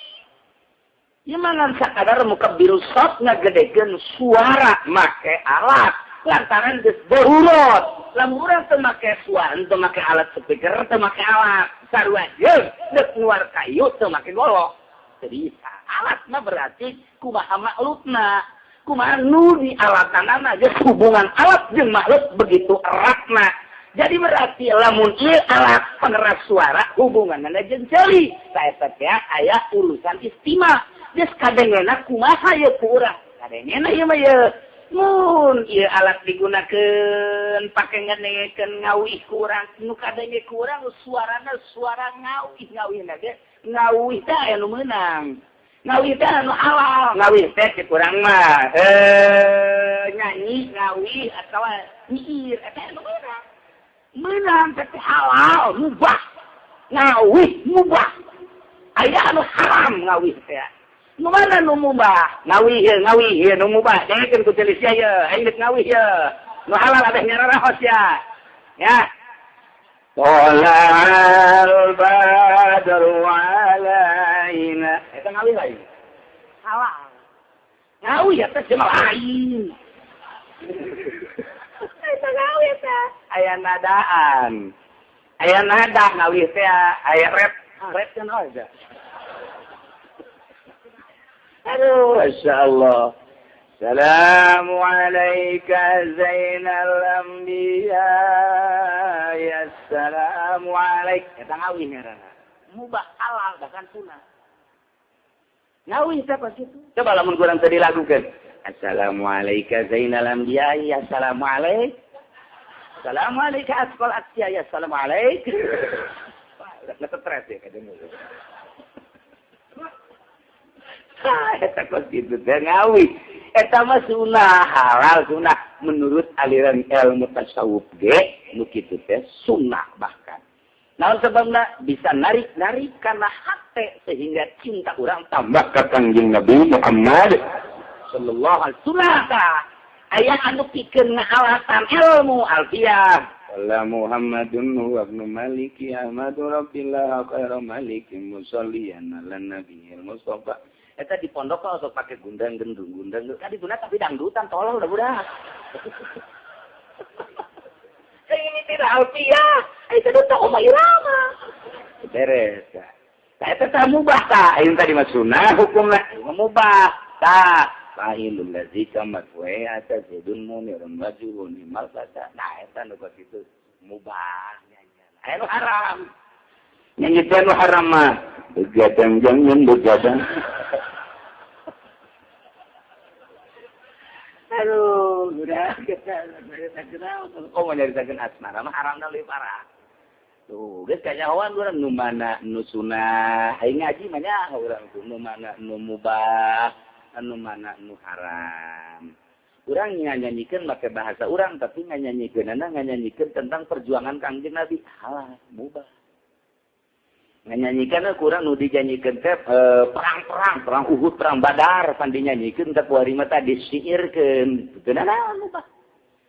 Speaker 2: Ieu mah ngan sakadar mukabbiru shot ngagedekeun suara make alat lantaran geus darurat. Lamun urang teu make suara, teu make alat speaker, teu make alat sarua jeung deuk nuar kayu teu make golok. Teu bisa. Alat mah berarti kumaha maklukna, kumaha nu di alatanana geus hubungan alat jeung makhluk begitu eratna. Jadi berarti lamun ieu alat pengeras suara hubunganna jeung ceuli. Saeta teh aya urusan istima. Geus kadengena kumaha ieu ku urang? Kadengena ieu mah ieu. Mun ieu alat digunakeun pake ngedengekeun ngawih ku urang, nu kadenge ku urang suarana suara ngawih, ngawihna ge ngawih teh aya nu meunang. Ngawih teh anu halal, ngawih teh cek urang mah nyanyi ngawih atawa nyiir eta anu meunang. Meunang teh halal, mubah. Ngawih mubah. Aya anu haram ngawih teh. Nu mana nu mubah? Ngawih ye nu mubah. Dengekeun ku ceuli sia ye, aing geus ngawih ye. Nu halal abeh nyararahos ya. Ya.
Speaker 1: Tolal badru alaina.
Speaker 2: Eta ngawih lain. Halal. Ngawih eta mah lain. Eta ngawih teh aya nadaan. Aya nada ngawih teh aya rap, rap kan aja.
Speaker 1: Aduh, Masya Allah. Assalamu alayka zainal anbiya. Ya assalamu alaik.
Speaker 2: Eta ngawih ngaranna. Mubah halal bahkan sunah. Ngawih teh pas kitu.
Speaker 1: Coba lamun kurang tadi lagukeun. Assalamualaikum zainal anbiya, assalamualaikum. Assalamualaikum asqal atya, assalamualaikum. Wah, udah stres ya kadang. Eta kos kitu teh ngawi. Eta mah sunah halal sunah menurut aliran ilmu tasawuf ge nu kitu teh sunah bahkan. Naon sebabna bisa narik-narik karena hate sehingga cinta urang tambah ka Kangjeng Nabi Muhammad sallallahu alaihi wasallam. Aya anu pikeun ngalasan ilmu alfiyah. Wala Muhammadun huwa ibnu Maliki Ahmadu Rabbillah khairu malikin musalliyan ala nabiyil Mustafa. Eta di pondok kok sok pake gundang gendung gundang. Tadi guna tapi dangdutan tolol udah budak. Ini tidak alfiah, itu tuh Oma Irama. Beres. Nah, itu tak mubah tak? Ini tadi mah sunnah hukumna mubah. Tak. Fa'ilul ladzi kamat wa atazidun munirun wajhun malfata. Nah, eta nu kitu mubah. Nah, nu haram. Nyanyi teh nu haram mah begadang jangan begadang. Aduh, udah kita kenal. Oh, mau nyaritakeun asmara mah haramna leuwih parah. Tuh, geus kanyahoan urang nu mana nu sunah, aing ngaji mah nya urang tuh nu mana nu mubah, anu mana nu haram. Urang nganyanyikeun make bahasa urang tapi nganyanyikeunana nganyanyikeun tentang perjuangan Kangjeng Nabi. Halah, mubah. Nyanyikan kurang nu dinyanyikan teh perang-perang, perang Uhud, perang Badar, pan dinyanyikan teh kuari mah tadi disyiirkeun. Teu naon mubah.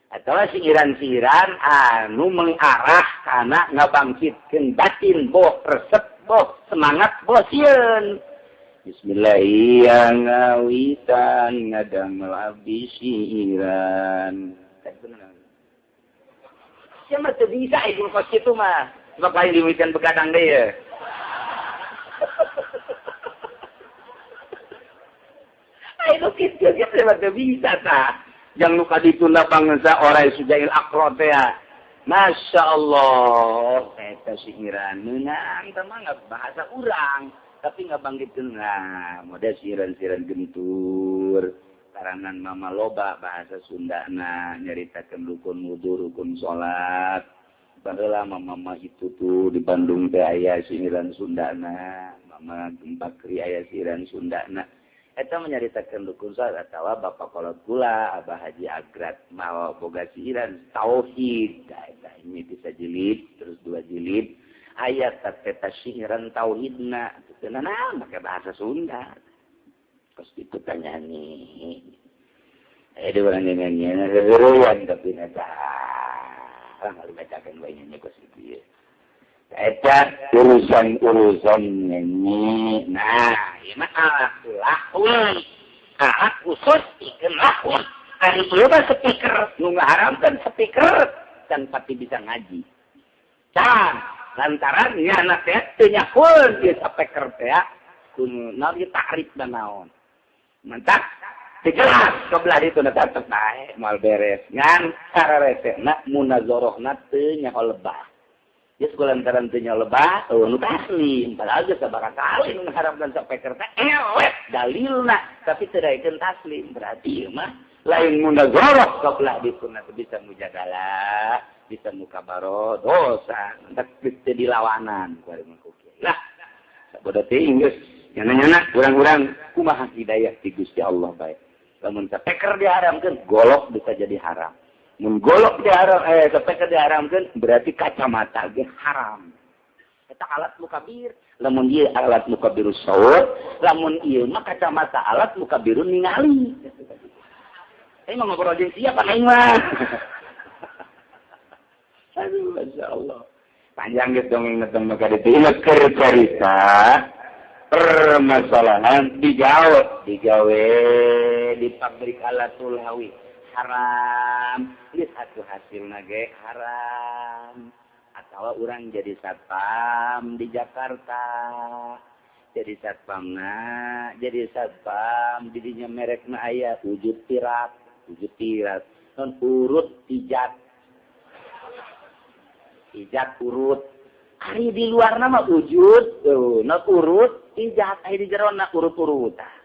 Speaker 1: Atawa siiran-siiran anu mengarah kana ngabangkitkeun batin boh resep boh semangat boh sieun. Bismillahirrahmanirrahim ngawitan ngadamel abdi siiran. Sia mah teu bisa ieu kos kitu mah. Sebab lain diwitan begadang deui ya. Ayo kitu ge teu bisa tah. Yang nu kadituna bangsa orai sujail akro teh. Masya Allah, eta siiran meunang teh mah bahasa urang, tapi ngabangkitkeun nah, model siiran-siiran gentur. Karangan mama loba bahasa Sundana nyaritakeun rukun wudu, rukun salat. Baheula mama itu tuh di Bandung teh aya siiran Sundana, mama Gempakri aya siiran Sundana. Eta menyaritakeun rukun salat atawa bapak kolot kula Abah Haji Agrat mawa boga siiran tauhid. Eta ini bisa jilid terus dua jilid ayat eta siiran tauhidna teu naon make bahasa Sunda. Kos kitu nyanyi. Aya urang nyanyi heureuyan tapi eta lah dibacakeun bae nyanyi kos kitu ye. Eta urusan-urusan nyanyi. Nah, ieu mah alat lahwi. Alat khusus pikeun lahwi. Ari ieu mah speaker nu ngaharamkeun speaker can pati bisa ngaji. Can lantaran nya teh teu nyakeun ieu speaker teh kuno naon ieu takrif da naon. Mantak teu jelas kebelah ditu na tetep bae moal beres. Ngan sareresena munazarahna teu nyaho lebah. Geus lantaran teu nyaho lebah, eueuh nu taslim. Padahal geus sabaraha kali nu ngaharamkeun speaker teh eleh dalilna, tapi teu daekeun taslim. Berarti ieu mah lain munazarah kebelah ditu na teu bisa mujadalah, bisa mukabaro dosa, mantak teu dilawanan ku ari mah ku kiai. Lah, sabodo teuing geus nyana-nyana urang-urang kumaha hidayah ti Gusti Allah bae. Lamun speaker diharamkeun, golok bisa jadi haram. Mun golok diharam, speaker diharamkeun berarti kacamata ge haram. Eta alat mukabir. Lamun ieu alat mukabirus saut, lamun ieu mah kacamata alat mukabirun ningali. Aing mah ngobrol jeung siapa aing mah. Aduh, masyaallah. Panjang geus dongeng teh maka ditu ieu keur carita. Permasalahan digawe di pabrik alatul hawi haram, geus atuh hasilna ge haram. Atawa urang jadi satpam di Jakarta, jadi satpamna, jadi satpam didinya merekna aya wujud tirat, non urut ijat, ijat urut. Ari di luar nama wujud, non urut ijat, ari di jero na urut-urutan.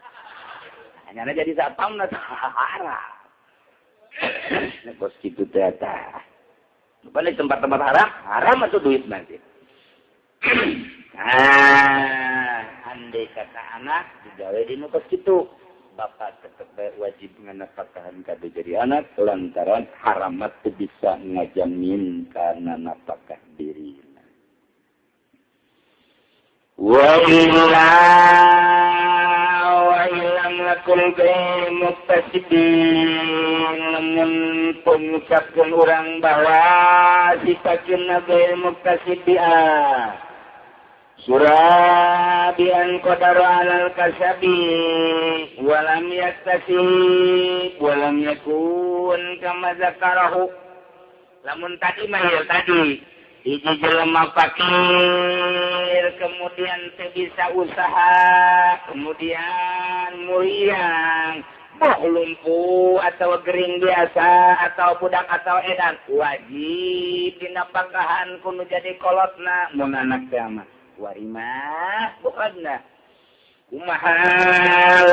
Speaker 1: Hanya jadi satpam na haram. Nah, kos kitu teh tah. Balik tempat-tempat haram, haram atau duit nanti. Nah, andai kata anak digawe di nu kos kitu, bapak tetep wajib nganapakahan kade jadi anak lantaran haramat teu bisa ngajamin karena napakah diri. Wa illa wa illam lakul muktasibin, lamun pengucapkeun urang bahwa sifatkeun gair muktasibi surabian qadaru alal kasabi walam yaktasib walam yakun kama zakarahu. Lamun tadi mah ya tadi hiji jelema fakir kemudian teu bisa usaha kemudian muriang boh lumpuh atau gering biasa atau budak atau edan wajib dinapakahan kudu jadi kolotna mun anak teh mah warimah bukanna kumaha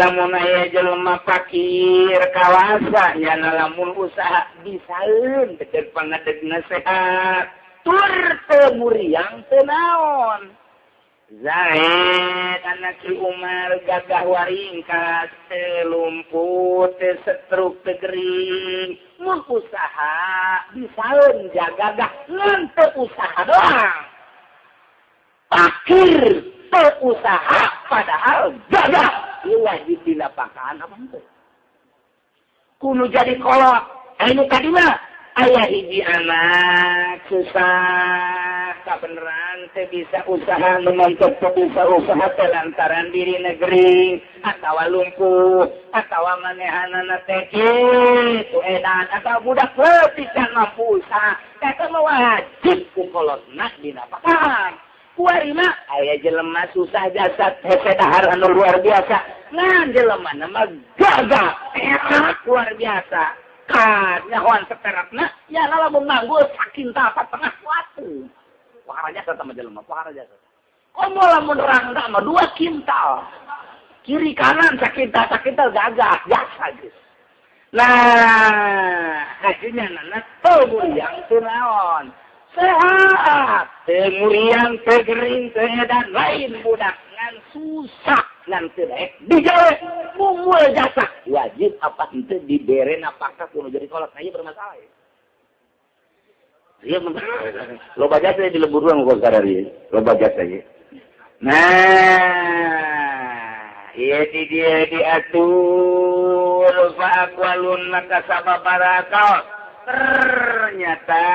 Speaker 1: lamun aya jelema fakir kawasa nyana lamun usaha bisaeun teu pangadegna sehat tur teu muriang teu naon. Zaid anak Ki Umar gagah waringkas teu lumpuh teu setruk teu gering mun usaha bisaeun jagagah ngan teu usaha doang. Fakir teu usaha padahal gagah ieu wajib dinapakahan apa henteu? Kudu jadi kolot. Anu tadi mah aya hiji anak susah kabeneran teu bisa usaha nu mantep teu bisa usaha teh lantaran diri negeri atawa lumpuh atawa manehanana teh kitu edan atawa budak leutik can mampu usaha eta mah wajib ku kolotna dinapakahan. Kuari mah aya jelema susah jasad hese dahar anu luar biasa ngan jelema mah gagah enak luar biasa kan nyahoan seteratna ya lamun manggul sakinta tengah watu pohara jasa sama jelema pohara jasa komo lamun rangda mah 2 kintal kiri kanan sakinta sakintal gagah jasa geus. Nah hasilnya nana teu muriang teu naon sehat teu muriang teu gering teu edan lain budak ngan susah ngan teu daek digawe mumul jasa wajib apa henteu dibere napakah kudu jadi kolot. Nah ieu bermasalah ya. Ieu loba jasa di lembur urang kok sadar ieu loba jasa ieu. Nah ieu di dieu diatur fa aqwalun maka sababara kaul. Ternyata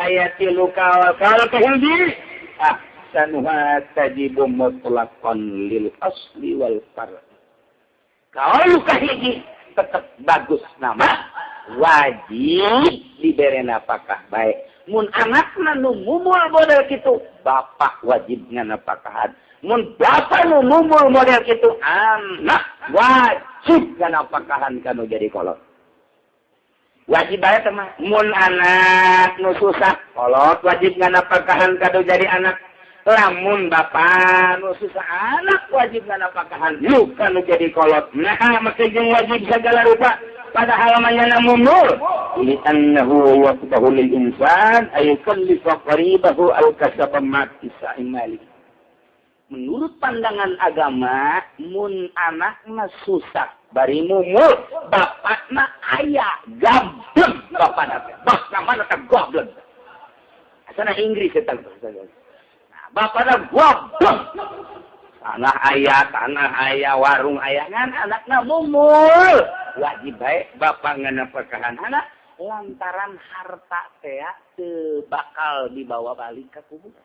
Speaker 1: ayat tilu kaul kaul kahiji ahsanuha tajibu mutlaqan lil asli wal far. Kaul kahiji tetep bagus nama wajib dibere napakah baik. Mun anakna nu mumul model kitu bapak wajib nganapakahan. Mun bapak nu mumul model kitu anak wajib nganapakahan kanu jadi kolot. Wajib bae teh mah mun anak nu susah kolot wajib nganapakahan kanu jadi anak. Lamun bapak nu susah anak wajib nganapakahan lu kanu jadi kolot. Nah make jeung wajib segala rupa padahal manyana mumul li annahu waqtahu lil insan ay yukallifa qaribahu al kasaba ma malik. Menurut pandangan agama mun anakna susah bari mumul bapakna aya gablek bapakna teh bapakna mana teh goblok asana Inggris eta bahasa. Bapakna goblok tanah aya warung aya ngan anakna mumul wajib bae bapak nganapakahan anak lantaran harta teh teu bakal dibawa balik ka kuburan.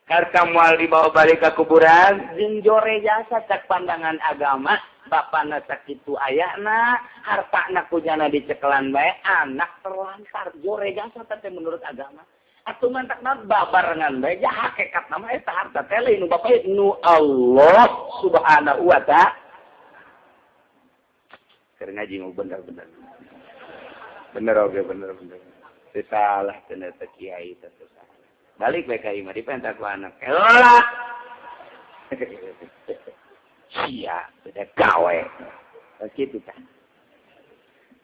Speaker 1: Harta moal dibawa balik ka kuburan jeung jore jasa cak pandangan agama bapakna sakitu ayana hartana kunyana dicekelan bae anak terlantar jore jasa teh menurut agama. Atuh mantakna babarengan bae ja hakikatna mah eta harta teh lain nu bapak nu Allah Subhanahu wa ta'ala. Keur ngaji mau bener-bener. Bener oge bener-bener. Teu salah teu eta kiai teh salah. Balik bae ka imah dipenta ku anak. Heula. Sia beda gawe. Kitu tah.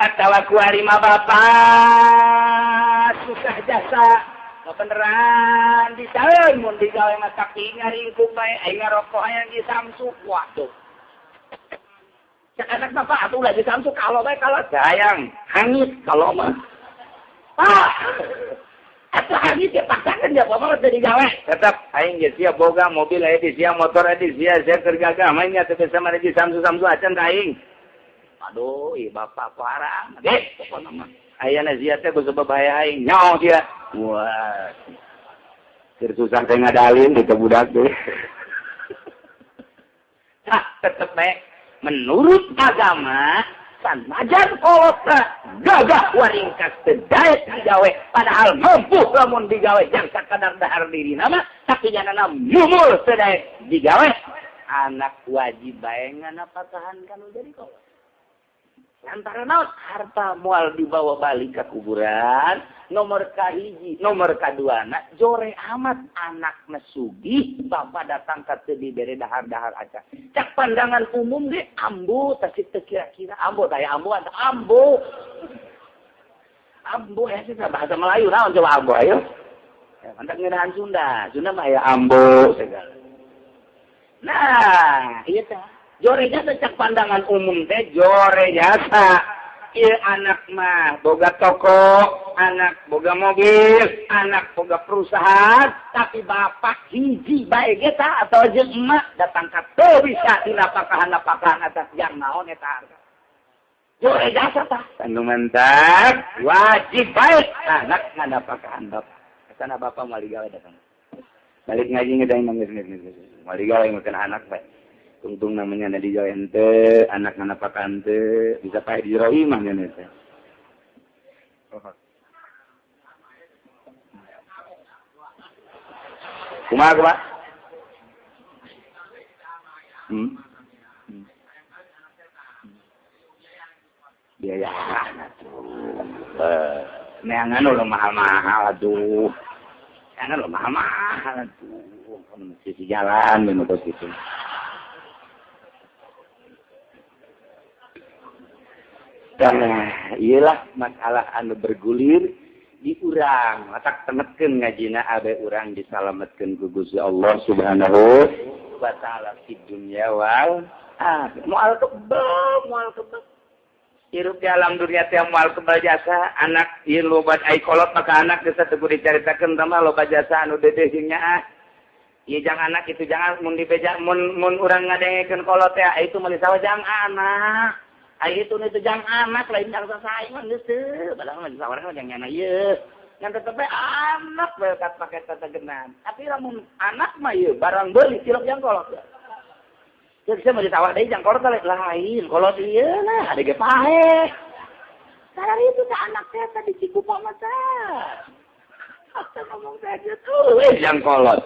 Speaker 1: Atawa kuari mah bapak susah jasa beneran disaeun mun digawe mah tapi ngaringkuk bae aing ngarokok hayang di Samsu waduh. Cek anak bapak atuh ulah di Samsu kalau bae kalau hayang hangit kalau mah. Ah. Atuh hangit ya paksakeun ya bapak mah teu digawe. Tetep aing ge sia boga mobil aya di sia motor aya di sia sia keur gagah main nya teu bisa mah di Samsu-Samsu acan ka aing. Aduh, ih bapak parah. Deh, pokona mah. Ayana sia teh ku bahaya aing. Nyaho dia. Wah. Keur susah teh ngadalin di budak teh. Nah, tetep bae menurut agama sanajan kolotna gagah waringkas teu daek digawe padahal mampu lamun digawe jang sakadar dahar dirina mah tapi janana mumul teu daek digawe anak wajib bae nganapakahan kanu jadi kolot. Antara naon harta moal dibawa balik ke kuburan nomor kahiji nomor kaduana jore amat anak sugih bapak datang ka teu dibere dahar-dahar aca cak pandangan umum ge ambu teh teu kira-kira ambu teh ambu ambu ambu ya sih bahasa Melayu naon coba ambu ayo ya mantak ngeunahan Sunda Sunda mah aya ambu segala nah ieu teh jore jasa cak pandangan umum teh jore jasa. Ieu anak mah boga toko, anak boga mobil, anak boga perusahaan, tapi bapak hiji bae ge tah atau jeung emak datang ka teu bisa dinapakahan-napakahan atas jang naon eta harta. Jore jasa tah. Anu mantak wajib bae anak nganapakahan bapak. Asana bapak moal digawe datang. Balik ngaji ngedang nangis-nangis. Moal digawe makan anak bae. Tungtung namanya nadi gawe ente, anak nganapakan ente, bisa pakai di jero imah nya teh. Kumaha kumaha? Biaya atuh. Neangan ulah mahal-mahal atuh. Neangan ulah mahal-mahal atuh. Sisi jalan we motor kitu. Nah, iyalah masalah anu bergulir di urang. Matak tenetkeun ngajina abe urang disalametkeun ku Gusti Allah Subhanahu wa taala di dunya wal akhirah. Moal kebal, moal kebal. Hirup di alam dunia teh moal kebal jasa, anak ieu loba ai kolot maka anak geus teu kudu dicaritakeun tah loba jasa anu dedeh jeung nyaah. Ieu jang anak itu jangan mun dibeja mun mun urang ngadengekeun kolot teh itu meuli sawah jang anak. Ai itu itu jang anak lain jang sasaing geus teu padahal mah sawarna jang nyana ieu. Ngan tetep bae anak bae kat pake tetegenan. Tapi lamun anak mah ieu barang beuli cilok jang kolot. Geus bisa mah ditawar deui jang kolot lain, kolot ieu lah ada ge paeh. Sadar itu teh anak teh tadi cikupa mah teh. Asa ngomong teh kitu we jang kolot.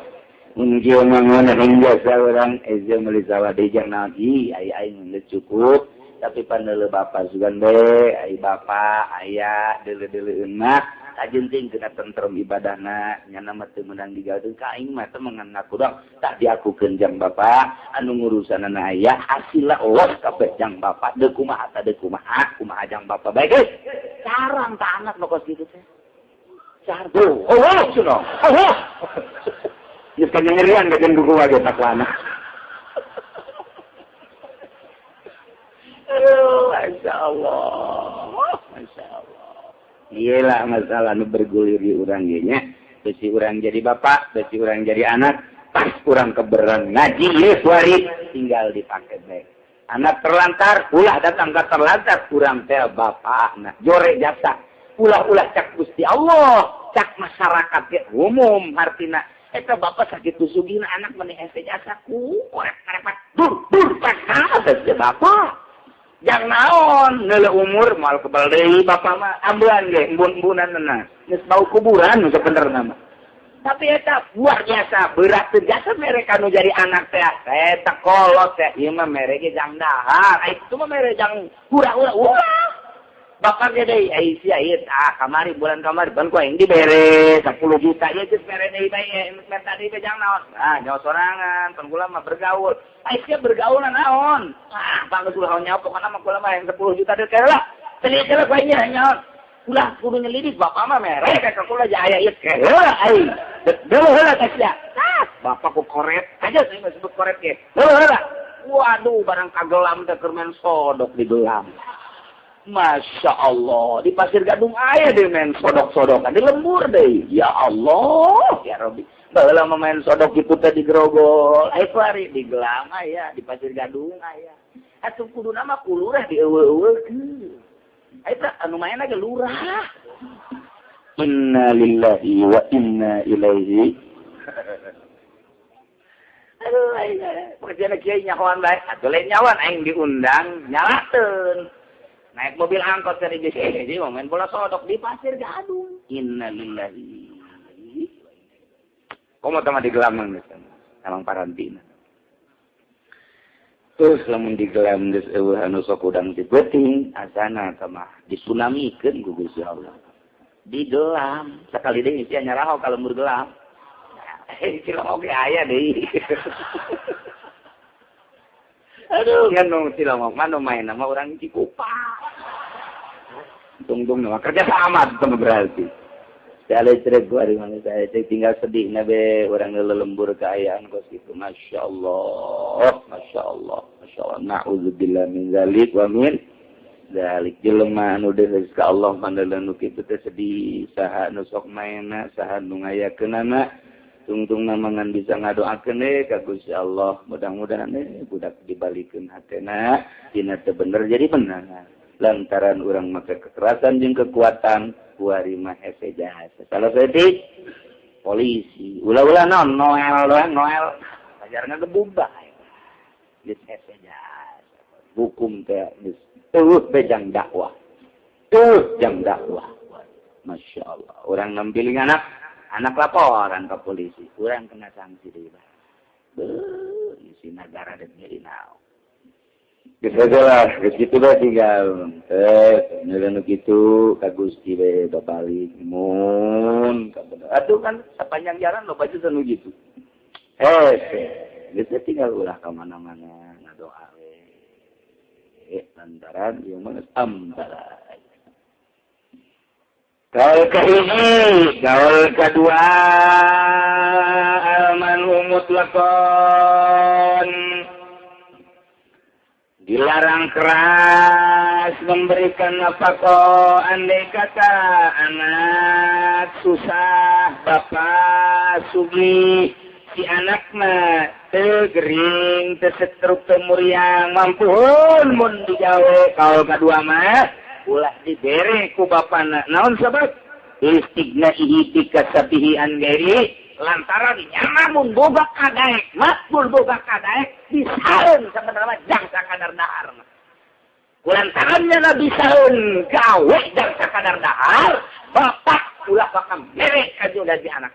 Speaker 1: Mun kieu mah ngeunah jasa urang eze meuli sawah deui jang naon ih ai aing geus cukup. Tapi pandeuleu bapa sugan be ai bapa aya deuleu-deuleueun mah kajenting kena tentrem ibadahna nyana mah teu meunang digawe ka aing mah teu mengaku dong tak diakukeun jang bapa anu ngurusanana aya hasilna Allah kabeh jang bapa deuk kumaha ta deuk kumaha kumaha jang bapa bae geus carang ka anak nu kos kitu teh carang oh oh cenah oh geus kanyerian ka jeung kumaha ge takwana. Aduh, Masya Allah. Masya Allah. Iyalah masalah nu bergulir di urang ge nya. Besi urang jadi bapak, besi urang jadi anak, pas urang keberan ngaji ieu suari tinggal dipake bae. Anak terlantar, ulah datang ka terlantar urang teh bapakna. Jore jasa. Ulah-ulah cak Gusti Allah, cak masyarakat ge umum hartina. Eta bapak sakitu sugihna anak meni hese jasa ku korek-korek dur dur paksa teh bapak. Jang naon neuleuh umur moal kebal deui bapak mah ambean ge embun-embunanna geus bau kuburan nu sabenerna mah. Tapi eta luar biasa berat teu jasa mere ka nu jadi anak teh eta kolot teh ieu mah mere ge jang dahar ai itu mah mere jang hura-hura ulah.
Speaker 2: Bapak ge deui ai sia ieu ah kamari bulan kamari ban ku aing dibere 10 juta ieu geus mere deui bae menta deui jang naon. Ah nyawa sorangan pan kula mah bergaul. Ai sia bergaul naon? Ah bang geus ulah nyawa pokona mah kula mah yang 10 juta deui lah. Teu ku aing nyaon. Ulah kudu nyelidik bapak mah mere ka kula aya ieu heula aing. Deuleuh heula ka sia. Ah bapak ku koret aja saya sebut koret ge. Deuleuh heula. Waduh barang kagelam teh keur main sodok di gelam. Masya Allah, di Pasir Gadung aya deh main sodok-sodokan, di lembur deh. Ya Allah, ya Robi. Baheula mah main sodok kitu teh di Grogol, aya kuari di gelam aya, di Pasir Gadung aya. Atuh kuduna mah ku lurah dieuweuh-euweuhkeun. Eta anu main ge lurah.
Speaker 1: Inna lillahi wa inna ilaihi.
Speaker 2: Aduh, aing pekerjaan kiai nyahoan bae. Atuh lain nyawan aing diundang nyalakeun. Naik mobil angkot dari jadi mau main bola sodok di Pasir Gadung. Innalillahi.
Speaker 1: Komo tama di gelam geus emang parantina. Terus lamun di gelam geus eueuh anu sok udang ti beuting asana tamah disunamikeun ku Gusti Allah.
Speaker 2: Di gelam sakali deui sia nyaraho ka lembur gelam. Cilong oge aya deui. Aduh, ngan nu cilongok mah nu main mah urang Cikupa.
Speaker 1: Tungtung mah kerja sama teu berarti. Saya cerek gua di mana saya tinggal sedih nabe urang lelembur kaayaan kos kitu. Masya Allah, Masya Allah, Masya Allah. Na'udzubillah min zalik wa min zalik. Jelema anu deus ka Allah pandeuleuh nu kitu teh sedih, saha nu sok maena, saha nu ngayakeunana. Tungtung namangan bisa ngadoakeun ka Gusti Allah, mudah-mudahan budak dibalikeun hatena dina teu bener jadi bener. Lantaran urang make kekerasan jeung kekuatan kuari mah hese jasa. Salah saeutik polisi, ulah-ulah naon Noel doang Noel ajar ngagebug bae. Geus hese jasa.
Speaker 2: Hukum teh geus eueuh bejang dakwah. Eueuh jang dakwah. Masya Allah. Urang ngambilin anak anak laporan ke polisi, kurang kena sanksi deui bah. Beuh, isi nagara deuk nyeri naon.
Speaker 1: Geus lah, geus kitu bae tinggal. Nyeuleun nu kitu ka Gusti we babalik mun kabener. Atuh kan sepanjang jalan loba teh nu kitu. Geus tinggal ulah ka mana-mana ngadoa we. Lantaran ieu mah geus ambaran.
Speaker 2: Kaul kehiji, kaul kedua, almanu mutlakon. Dilarang keras memberikan nafkah andai kata anak susah, bapak sugih, si anak mah teu gering, teu setruk, teu muriang, mampuhun mun digawe. Kaul kedua mah ulah dibere ku bapana. Naon sebab? Istighnaihi bikasabihi an ghairi, lantaran nyana mun boga kadaek, makbul boga kadaek bisaeun sabenerna jang sakadar dahar. Kulantaran nyana bisaeun gawe jang sakadar dahar, bapak ulah bakal mere ka si anak.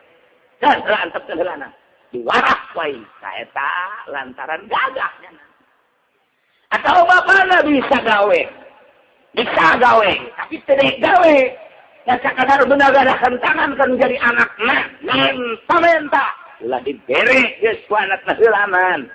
Speaker 2: Dan heula antep teh heulana. Diwarah wae ka eta lantaran gagah nyana. Atau bapana bisa gawe. Bisa gawe, tapi tidak gawe. Ya sakadar benar-benar tangan kan jadi anak nah, menta-menta. Ulah dibere geus ku anakna heulaman.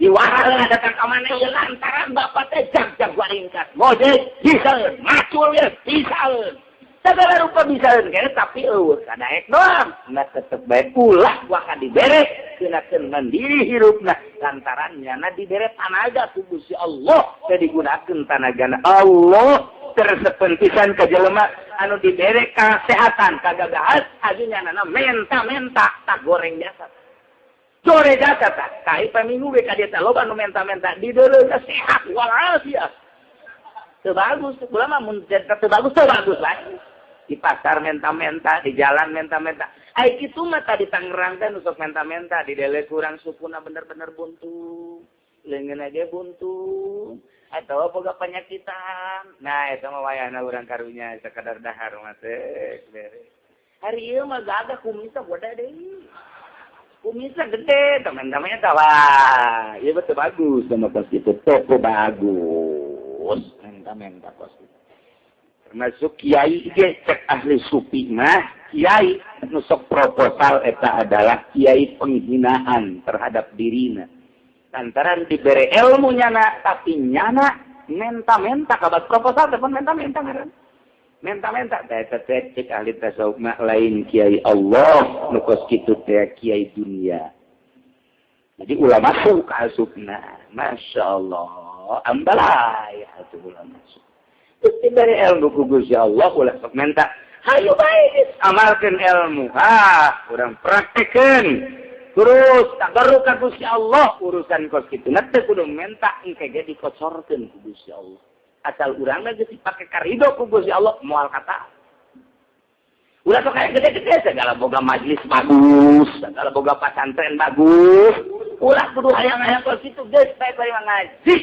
Speaker 2: Diwara datang ka mana ieu lantaran bapak teh jag-jag waringkat. Ngojek bisaeun, macul ge bisaeun. Sagala rupa bisaeun kene tapi eueuh kadaek doang. Nah tetep bae ulah waka dibere keunakeun mandiri hirupna lantaran nyana dibere tanaga ku Gusti Allah teh digunakeun tanagana Allah tersepen pisan ka jelema anu dibere kasehatan kagagahan aju nyanana menta-menta tak goreng jasa. Gore jasa tak kai paminggu ge ka dieu teh loba nu menta-menta dideuleuh sehat walafiat. Teu bagus, kula mah mun teu bagus teu bagus bae. Di pasar menta-menta, di jalan menta-menta. Ai kitu mah tadi Tangerang teh nu sok menta-menta, di dele kurang sukuna bener-bener buntu. Leungeun ge buntu. Atawa boga penyakitan. Nah, eta mah wayahna urang karunya sakadar dahar mah teh beres. Hari ieu mah gagah kumisna gede deui. Kumisna gede, teman-temannya tah wah,
Speaker 1: ieu teh bagus sama kos kitu, toko bagus. Menta-menta kos kitu.
Speaker 2: Termasuk kiai ge cek ahli sufi mah, kiai nu sok proposal eta adalah kiai penghinaan terhadap dirina. Lantaran dibere ilmu nyana tapi nyana menta-menta kabat proposal telepon menta-menta ngaran. Menta-menta eta teh cek ahli tasawuf mah lain kiai Allah nu kos kitu teh kiai dunia. Jadi ulama su kaasupna, Masya Allah, ambalai atuh ulama su. Terus diberi ilmu ku Gusti Allah ulah sok menta, hayu bae amalkeun ilmu, ha, urang praktekeun. Terus tabarruk ka Gusti Allah urusan kos kitu. Na teu kudu menta engke ge dikocorkeun ku Gusti Allah. Asal urang mah geus dipake karido ku Gusti Allah moal kata. Ulah sok aya gede-gede segala boga majlis bagus, segala boga pasantren bagus. Ulah kudu hayang-hayang kos kitu geus bae bari ngaji.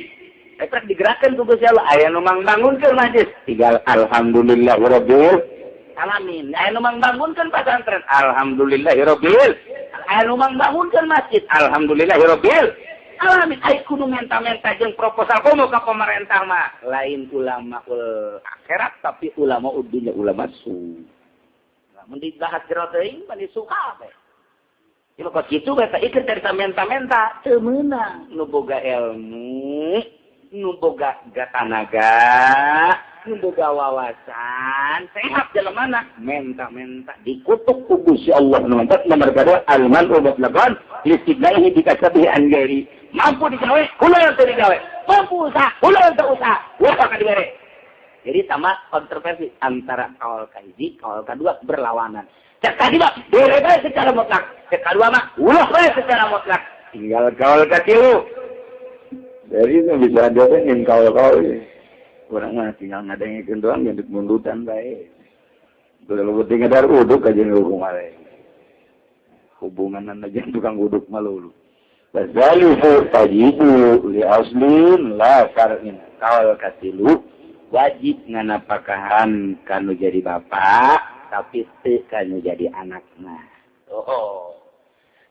Speaker 2: Eta digerakkeun ku Gusti Allah, aya nu mangbangunkeun majlis, tinggal alhamdulillah rabbil alamin. Aya nu mangbangunkeun pasantren, alhamdulillah rabbil. Aya nu mangbangunkeun masjid, alhamdulillah rabbil alamin. Ai kudu menta-menta jeung proposal komo ka pemerintah mah. Lain ulama ul akhirat tapi ulama dunya ulama su. Mun dibahas jero teuing mah disuka bae. Ieu kos kitu bae teh ieu dari menta-menta teu meunang nu boga ilmu, nu boga tanaga, nu boga wawasan, sehat jelemana menta-menta dikutuk ku Gusti Allah nu mantap nomor kadua al-man'u mutlaqan listighna'ihi bikasabihi an ghairi. Mampu digawe, ulah teu digawe. Mampu usaha, ulah teu usaha. Ulah ka dibere. Jadi sama kontroversi antara kaul kahiji, kaul kedua berlawanan. Cek tadi mah bere bae secara mutlak, cek kadua mah ulah bae secara mutlak. Tinggal kaul katilu.
Speaker 1: Jadi itu bisa ada kaul-kaul. Urang mah tinggal ngadengekeun doang jeung mundutan bae. Kudu tinggal dar uduk aja nu kumaha. Hubungan aja tukang uduk mah lulu. Bazalifu tajibu li aslin la far'in. Kaul katilu wajib nganapakahan kanu jadi bapak tapi teu kanu jadi anakna.
Speaker 2: Oh.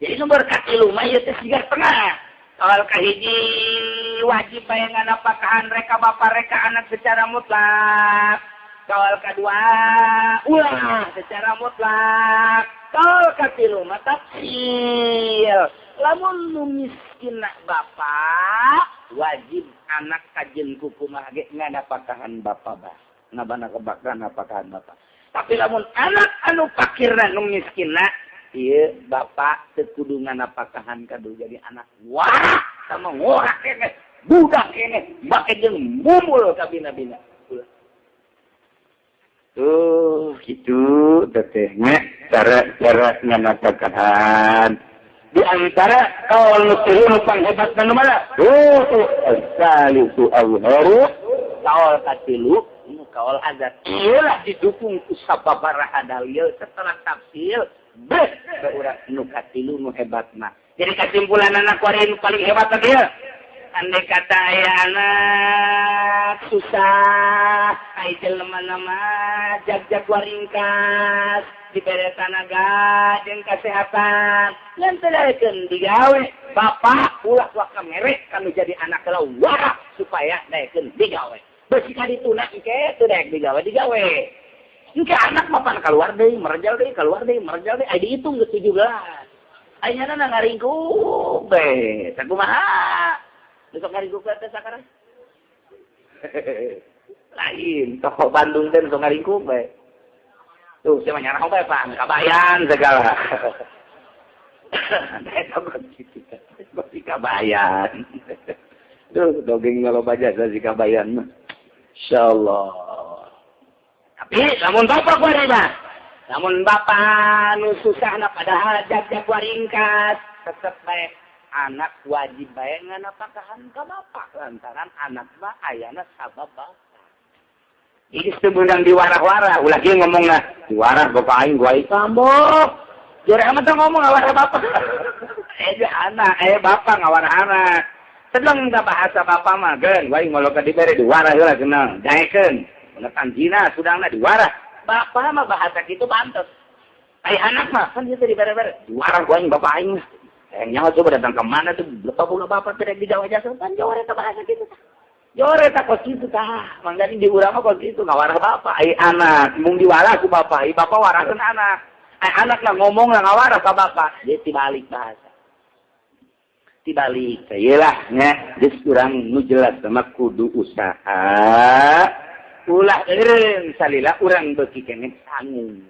Speaker 2: Jadi nomor katilu mah ieu teh sigar tengah. Kaul kahiji wajib bae nganapakahan reka bapak reka anak secara mutlak. Kaul kadua ulah secara mutlak. Kaul katilu mah tafsil. Lamun nu miskin bapak wajib anak kajen kukumaha ge nganapakahan bapak bah. Ngabana kebakan napakahan bapak. Tapi lamun anak anu pakirna nu miskinna ieu bapak teu kudu nganapakahan kadu jadi anak wah sama ngorak keneh budak keneh bake jeung mumul ka bina-bina.
Speaker 1: Tuh gitu teteh nya cara-cara nganapakahan. Di antara kaul nu tilu nu panghebatna nu mana? Tuh asalisu azharu
Speaker 2: kaul katilu nu kaul azat. Ieulah didukung ku sababaraha dalil setelah tafsir beh urang nu katilu nu hebatna. Jadi kesimpulan anak kuari nu paling hebat teh ieu. Andai kata aya anak susah, ai jelema mah jag-jag waringkas, dibere tanaga jeung kasehatan, ngan teu daekeun digawe. Bapak ulah waka merek kanu jadi anak heula warak supaya daekeun digawe. Beusi ka dituna engke teu daek digawe digawe. Engke anak mah pan kaluar deui, merejal deui, kaluar deui, merejal deui, ai dihitung geus 17. Ai nyana ngaringkuk bae. Sakumaha? Besok ngaringkuk teh sakarang. Lain, tokoh Bandung teh besok ngaringkuk bae. Tuh, saya mah nyarah bae, Pak. Kabayan segala. Eta mah kitu. Pasti kabayan. Duh, dogeng loba jasa si kabayan mah. Insyaallah. Tapi lamun bapak kuari mah. Lamun bapak nu susahna padahal jag-jag waringkas, tetep bae anak wajib bae nganapakahan ka bapak lantaran anak mah ayana sabab bapak. Jadi teu meunang diwarah-warah, ulah kieu ngomongna, diwarah bapak aing gua aing tambok. Jore amat teh ngomong ngawarah bapak. Anak, bapak ngawarah anak. Sedang bahasa bapak mah geun, gua aing ngolok ka dibere diwarah heula kenal, daekeun. Pengetan zina sudangna diwarah. Bapak mah bahasa kitu pantes. Ai anak mah kan ieu teh dibere-bere, diwarah gua aing bapak aing. Nyawa coba datang ke mana tuh, bapak bapak tidak digawe jasa, kan jawara eta bahasa kitu tah. Jore tak kos kitu tah, mangga di urang mah kos kitu ngawarah bapak, ai anak mung diwarah ku bapak, ai bapak warahkeun anak. Ai anak lah ngomong lah ngawarah ka bapak, jadi tibalik bahasa. Tibalik, iyalah nya geus urang nu jelas sama kudu usaha. Ulah eureun salila urang beuki keneh sangu.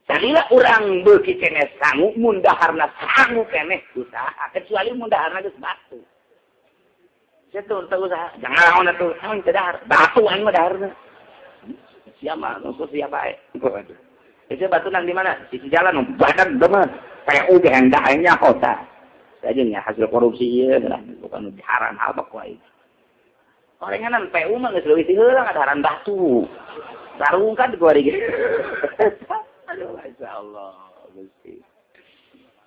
Speaker 2: Salila urang beuki keneh sangu mun daharna sangu keneh usaha, kecuali mun daharna geus batu. Situ teu usaha, jangan naon atuh, naon teu dahar, batu aing mah daharna. Siapa nu siapa bae. Waduh. Itu batu nang di mana? Sisi jalan badan mah PU ge hendak aing nya kota. Saja nya hasil korupsi ieu lah, bukan haram apa ku aing. Orenganan PU mah geus leuwih ti heula ngadaharan batu. Sarungkan ku ari ge. Aduh, masyaallah, Gusti.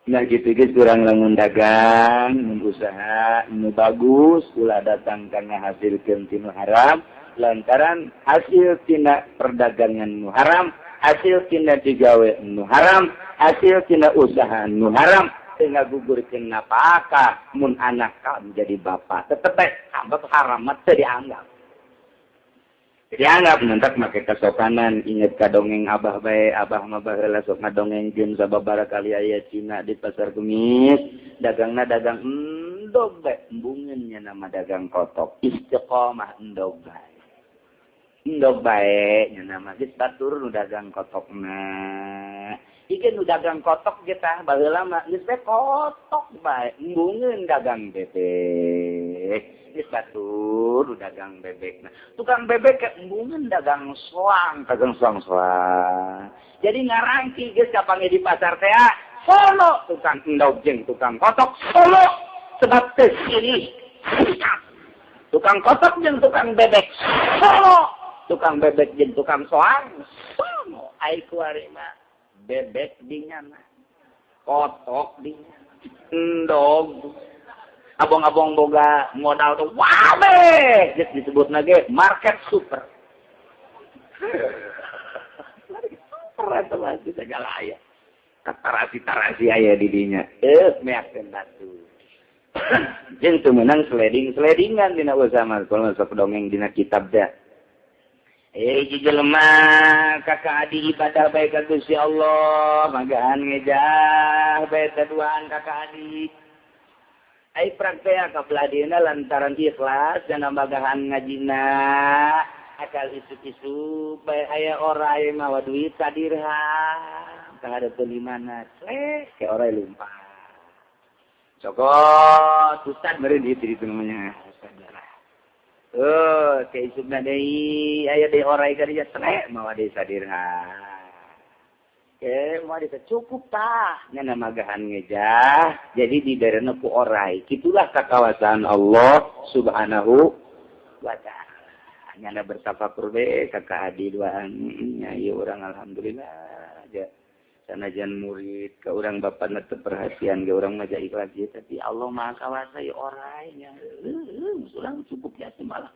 Speaker 2: Nah gitu geus urang lamun dagang, mun usaha nu bagus ulah datang kana hasilkeun tinu haram, lantaran hasil tina perdagangan nu haram, hasil tina digawe nu haram, hasil tina usaha nu haram, teu ngagugurkeun napakah mun anak ka menjadi bapak tetep bae anggap haram mah teu dianggap. Dianggap mentak make kasopanan inget ka dongeng abah bae, abah mah baheula sok ngadongengkeun sababaraha kali aya Cina di pasar Kemis, dagangna dagang endog bae, embungeun nya nama dagang kotok, istiqomah endog bae. Endog bae nya nama geus batur nu dagang kotokna. Ieu nu dagang kotok ge tah baheula mah geus bae kotok bae, embungeun dagang bebek. Geus batur nu dagang bebek. Nah, tukang bebek ke embungeun dagang soang, dagang soang-soang. Jadi ngarangki geus kapanggih di pasar teh solo tukang endog jeung tukang kotok solo sebab teu silih. Tukang kotok jeung tukang bebek solo, tukang bebek jeung tukang soang solo. Ai kuari mah bebek dinyana, kotok dinyana, endog. Abong-abong boga modal tuh wabe geus disebutna ge market super. Market super eta mah segala aya. Katarasi-tarasi aya di dinya. Meakkeun batu. Jeung teu meunang seleding-seledingan dina usaha mah kalau sok dongeng dina kitab da. Jelema kakak adi ibadah bae ka Gusti Allah, magahan ngejah bae duaan kakak adi. Ai praktek ka belah lantaran ikhlas dan magahan ngajina akal isuk-isuk bae aya orai mawa duit sadirham kahareupeun di mana clek ke orai lumpah. Cokot ustad meureun dieu itu namanya. Ke isukna deui aya deui orai ka dieu clek mawa deui sadirham. Ke mawa deui cukup tah nya magahan ngejah jadi diberena ku orai. Kitulah kakawasan Allah Subhanahu wa ta'ala. Nyana bertafakur be kakak adi duaan nya ieu urang alhamdulillah aja. Sanajan murid ka urang bapana teu perhatian ge urang mah ikhlas ieu tapi Allah Maha Kawasa ieu orai nya. Urang cukup ya malah.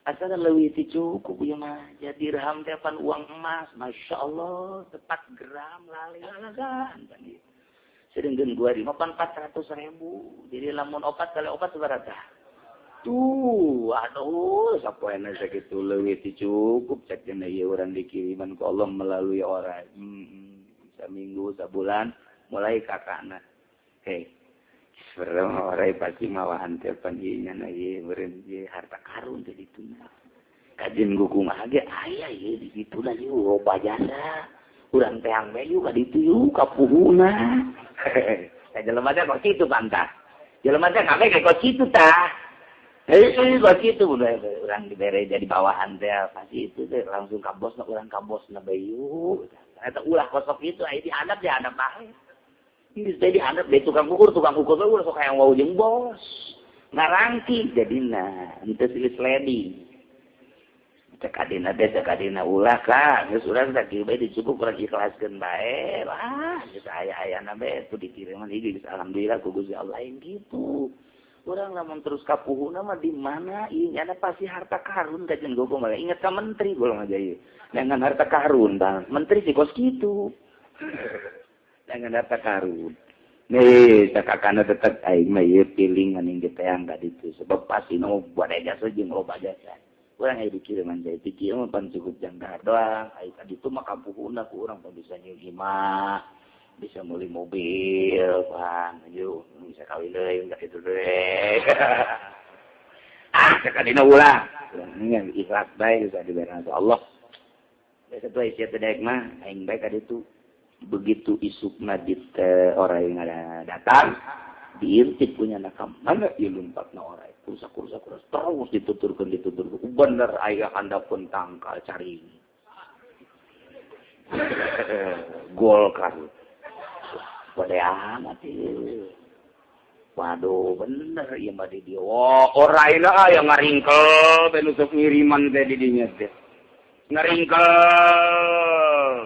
Speaker 2: Asal leuwih ti cukup ieu mah jadi dirham teh pan uang emas masyaallah tepat gram lalalagan pan ieu. Sedengkeun gua di mah pan 400.000. Jadi lamun 4 kali 4 sabaraha? Tuh, aduh, sapoena sakitu leuwih ti cukup cek cenah ieu urang dikiriman ku Allah melalui orai. Seminggu, sebulan mulai kakakna. Hei, sebenarnya orai pasti mawahan teh pan ieu nya ieu meureun ieu harta karun teh dituna. Kajen gua kumaha ge aya ieu di ditu da ieu loba jasa. Urang teang bae yuk ka ditu yuk ka puhuna. Tah jelema teh kok kitu pantah. Jelema teh kabeh kok kitu tah. Kok kitu urang dibere jadi bawahan teh pasti itu teh langsung ka bosna urang ka bosna bae yuk. Eta ulah kosok itu aya dihadap dihadap bae. Geus teh dihadap deui tukang ukur bae ulah sok hayang wau jeung bos. Ngarangki jadina henteu silih sliding. Cek adina teh cek adina ulah ka geus urang sakieu bae dicukup urang ikhlaskeun bae. Wah, geus aya-ayana bae tuh dikiriman ieu geus alhamdulillah ku Gusti Allah yang kitu. Urang lamun terus kapuhuna mah di mana ieu nyana pasti harta karun kajen gogo malah inget ka menteri golong aja ieu. Dengan harta karun bang, menteri sih kos kitu. Dengan harta karun. Nih, cakakana tetep aing mah ieu pilingan yang diteang ka ditu sebab pasti nu bade jasa jeung loba jasa. Urang aya dikiriman teh pikir mah pan cukup jangkar doang. Ai ka ditu mah kampuhuna ku urang pan bisa nyeuh bisa meuli mobil, pan yeuh bisa kawin deui ka ditu deui. Ah, cakadina ulah. Urang ikhlas bae geus dibere Allah. Biasa tuh sia teh daek mah aing bae ka ditu. Begitu isukna di orang yang ada datang diintip punya nakam mana ieu lumpatna orai kursa terus dituturkeun bener aya handapun tangkal cari Golkar bade amat ieu waduh bener ieu mah di dieu oraina aya ngaringkel teh nu sok ngiriman teh di dinya teh ngaringkel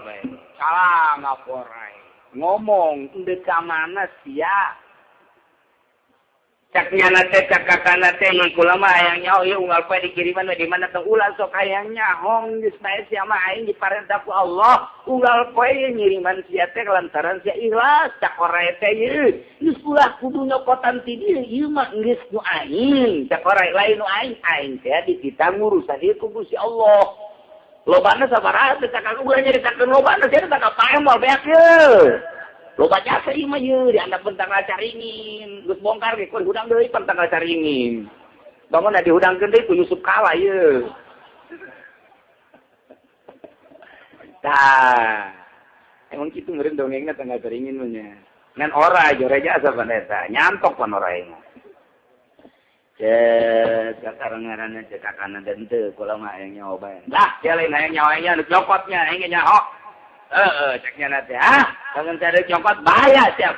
Speaker 2: bae salah ngaporai ngomong ndek ka mana sia cak nyana teh cak kakana teh kula mah hayang nyaho ieu unggal poe dikiriman we di mana teh ulah sok hayang nyaho geus bae sia mah aing diparentah ku Allah unggal poe ngiriman sia teh lantaran sia ikhlas cak orai teh ieu geus ulah kudu nyokotan ti dieu ieu mah geus nu aing cak orai lain nu aing aing teh dititah ngurusan ieu ku Gusti Allah. Lobana sabaraha teh cakak ulah nyaritakeun lobana sia teh pae moal beak ye. Loba jasa ieu mah ye diandap tanggal caringin, geus bongkar ge kun hudang deui pan tanggal caringin. Bangun da dihudangkeun deui ku Yusuf Kala ye. Tah. Emang kitu meureun dongengna tanggal caringin mah nya. Ngan ora jore jasa pan eta, nyantok pan ora ieu. Cek sekarang ngaranna cek kakana dan teu kula mah hayang nyaho bae. Lah, sia lain hayang nyaho nya nu cokotnya aing ge nyaho. Heeh, cek nya teh ah, kangen teh cokot bahaya siap.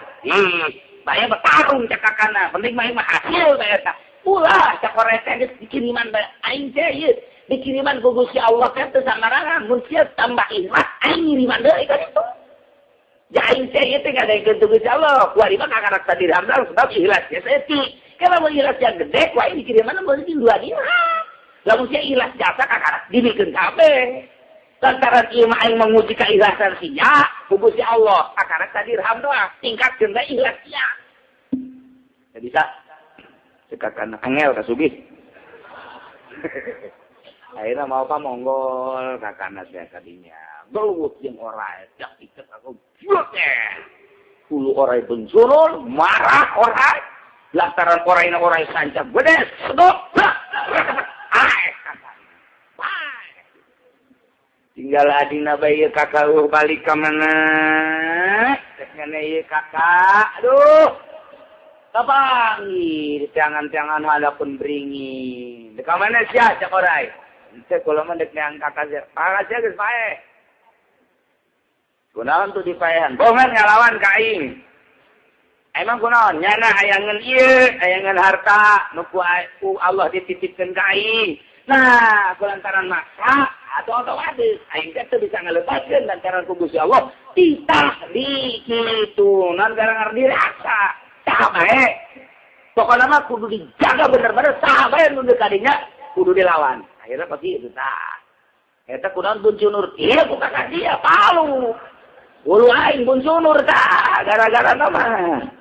Speaker 2: Bahaya bertarung cek kakana, penting mah aing mah hasil bae eta. Ulah cek ore teh geus dikiriman bae aing teh ieu dikiriman ku Gusti Allah teh teu samarangan mun sia tambah ikhlas aing ngiriman deui ka ditu. Ja aing teh ieu teh ngadaekeun ku Gusti Allah, kuari mah kakarak sadirham sebab ikhlas nya saeutik. Kalau mau ikhlas yang gede, wah ini dikiriman mau di 2 dirham. Lamun sia ikhlas jasa kakarak dibikeun kabeh. Lantaran ieu mah aing menguji keikhlasan sia, ku Gusti Allah, kakarak sadirham doang, tingkatkeun bae ikhlas sia. Teu bisa. Cekakana angel ka sugih. Akhirna mau pa monggol kakana sia kadinya. Gelut jeung orai, cak iket aku jut teh. Hulu orai bensurul, marah orai. Lantaran orai sancak bedes sedok tinggal adina bae kakak balik ka mana cek nyana ieu kakak aduh kapangi di tiangan-tiangan hadapun beringin dek ka mana sia cek orai teh kula mah dek neang kakak sia kakak sia geus paeh kunaon tuh dipaehan bongan ngalawan ka aing. Emang kunaon nyana hayangan ieu, hayangan harta nu ku Allah dititipkeun ka aing. Nah, ku lantaran maksa atau otomatis aing teh teu bisa ngalepaskeun lantaran ku Gusti Allah titah di kitu nan gara-gara dirasa saha bae. Pokona mah kudu dijaga bener-bener saha bae nu deuk kadinya kudu dilawan. Akhirnya pasti itu tah. Eta kunaon buncunur ieu ku kakak dia palu. Ulu aing buncunur tah gara-gara mah.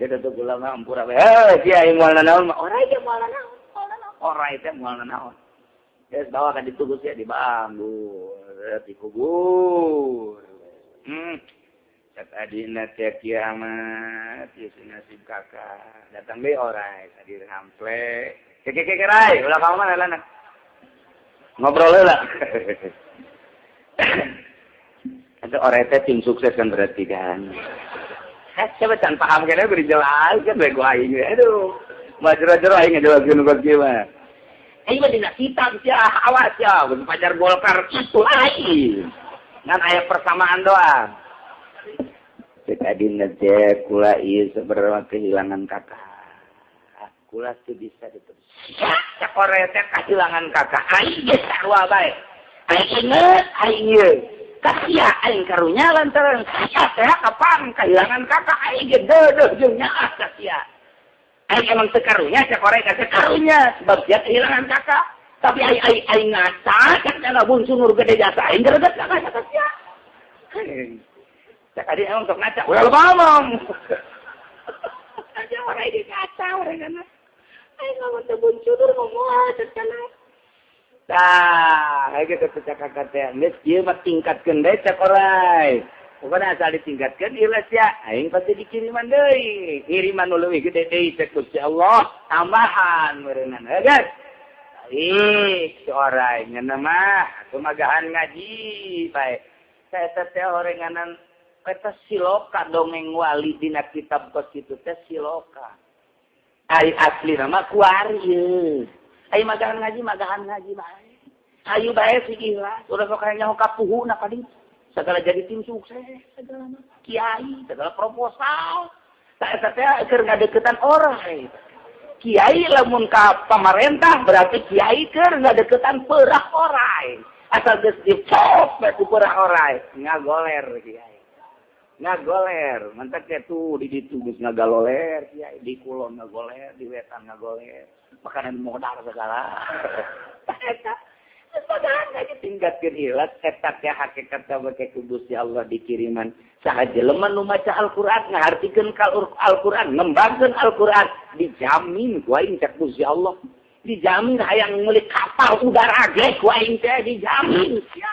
Speaker 2: Dia tuh ulama ampura bae. Heh, sia aing moal nanaon mah orai teh moal nanaon, orai teh moal nanaon. Geus bawa ka ditu sia dibanggur, dikubur. Cak adina teh kiamat, ieu nasib kakak. Datang deui orai sadirham ple. Keke rai, ulah ka mana lana. Ngobrol heula. Eta orai teh tim sukses kan berarti kan. Siapa can paham kena beri jelas kan bae gua aing. Aduh, majero-jero aing ngajelaskeun nu kieu mah. Aing mah dina kitab sia, awas sia, mun pacar Golkar itu lain. Ngan aya persamaan doang. Cek adina teh kula ieu sebenarnya kehilangan kakak. Kula teu bisa diterus. Cek ore teh kehilangan kakak. Aing geus sarua bae. Aing inget aing ieu. Kasia aing karunya lantaran sia teh kapan kehilangan kakak aing ge deudeuh jeung nyaah ka sia. Aing emang teu karunya cek ore teh karunya sebab sia kehilangan kakak. Tapi aing aing aing ngaca cek dana bunsunur gede jasa aing greget ka sia. Cek adi emang sok ngaca ulah ngomong.
Speaker 1: Orai ge kacau orenganna. Aing ngomong teu buncudur ngomong cenah. Tah, aing ge teu cakak teh. Geus ieu mah tingkatkeun deui cek orai. Pokona asal ditingkatkeun ikhlas ya, aing pasti dikiriman deui. Kiriman nu leuwih gede deui cek Gusti Allah, tambahan meureunana. Geus. Ih, si orai ngeunah mah kumagahan ngaji bae. Saya teh orenganan eta siloka dongeng wali dina kitab kos kitu teh siloka. Ai asli nama kuari ye. Ai magahan ngaji bae. Hayu bae si ikhlas, ulah sok aya nyaho ka puhuna ka ditu. Segala jadi tim sukses, segala mah kiai, segala proposal. Tah eta teh keur ngadeukeutan orai. Kiai lamun ka pamarentah berarti kiai keur ngadeukeutan peurah orai. Asal geus dicop bae ku peurah orai, ngagoler kiai. Ngagoler, mantak tuh di ditu geus ngagaloler kiai, di kulon ngagoler, di wetan ngagoler, makanan modal segala. Eta padahal aja tingkatkeun ikhlas eta teh hakikat make ku Gusti Allah dikiriman. Saha jelema nu maca Al-Qur'an ngahartikeun ka Al-Qur'an, ngembangkeun Al-Qur'an, dijamin ku aing cek Gusti Allah. Dijamin hayang meuli kapal udara ge ku aing teh dijamin sia.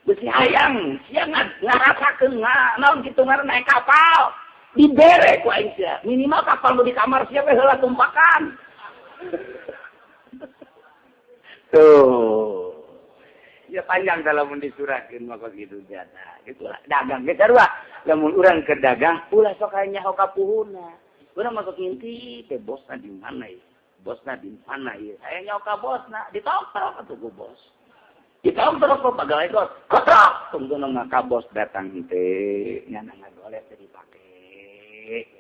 Speaker 1: Besi hayang sia ngarasakeun naon kitu ngaran naik kapal. Dibere ku aing sia. Minimal kapal nu di kamar sia we heula tumpakan. Tuh. Ya panjang kalau mun disurahkeun mah kos kitu teh. Nah, gitulah dagang ge sarua. Lamun urang keur dagang ulah sok aya nyaho ka puhuna. Urang masuk ngintip teh bosna di mana ieu? Bosna di mana ieu? Aya nyaho ka bosna, ditongtrok atuh ku bos. Ditongtrok ku pagawe kos. Kotrok tungtuna mah ka bos datang teh nyana ngagoleh teh dipake.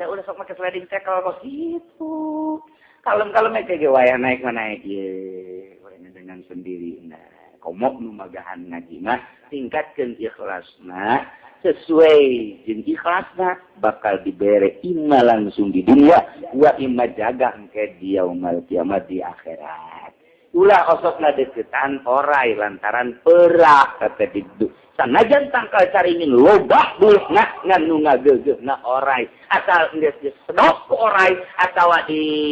Speaker 1: Teh ulah sok make sliding tackle kos kitu. Kalem-kalem ge wayah naik mah naik ieu. Urang dengan sendiri nah. Komok nu magahan ngaji mah tingkatkeun ikhlasna sesuai jeung ikhlasna bakal dibere imma langsung di dunia wa imma jaga engke di yaumul kiamat di akhirat. Ulah osokna deukeutan orai lantaran peurah teh didu. Sanajan tangkal caringin lobah duitna ngan nu ngageugeuhna orai asal geus disedok ku orai atawa dicakik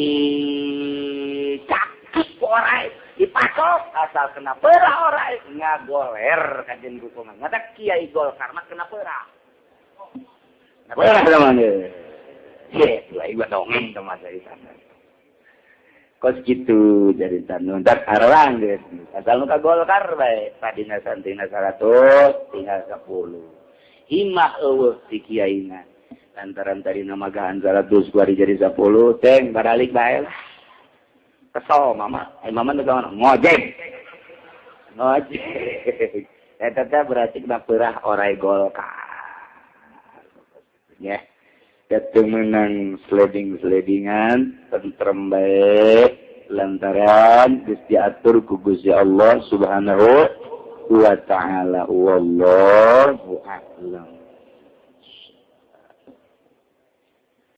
Speaker 1: ku orai dipasok asal kena perah orai ngagoler kajen dukungan ngata kiai Golkar mah kena perah kena perah teman ye lah ieu dongeng teman dari sana kos kitu jadi tanun tak arang geus asal nu ka Golkar bae tadina santina 100 tinggal 10 imah eueuh si kiaina lantaran tadina magahan 100 kuari jadi 10 teng baralik bae lah. Kesel mama, mama nu gawana ngojek. Ngojek. Eta teh berarti kena peurah orai Golkar. Ya. Teu meunang sliding-slidingan tentrem bae lantaran geus diatur ku Gusti Allah Subhanahu wa taala. Wallahu a'lam.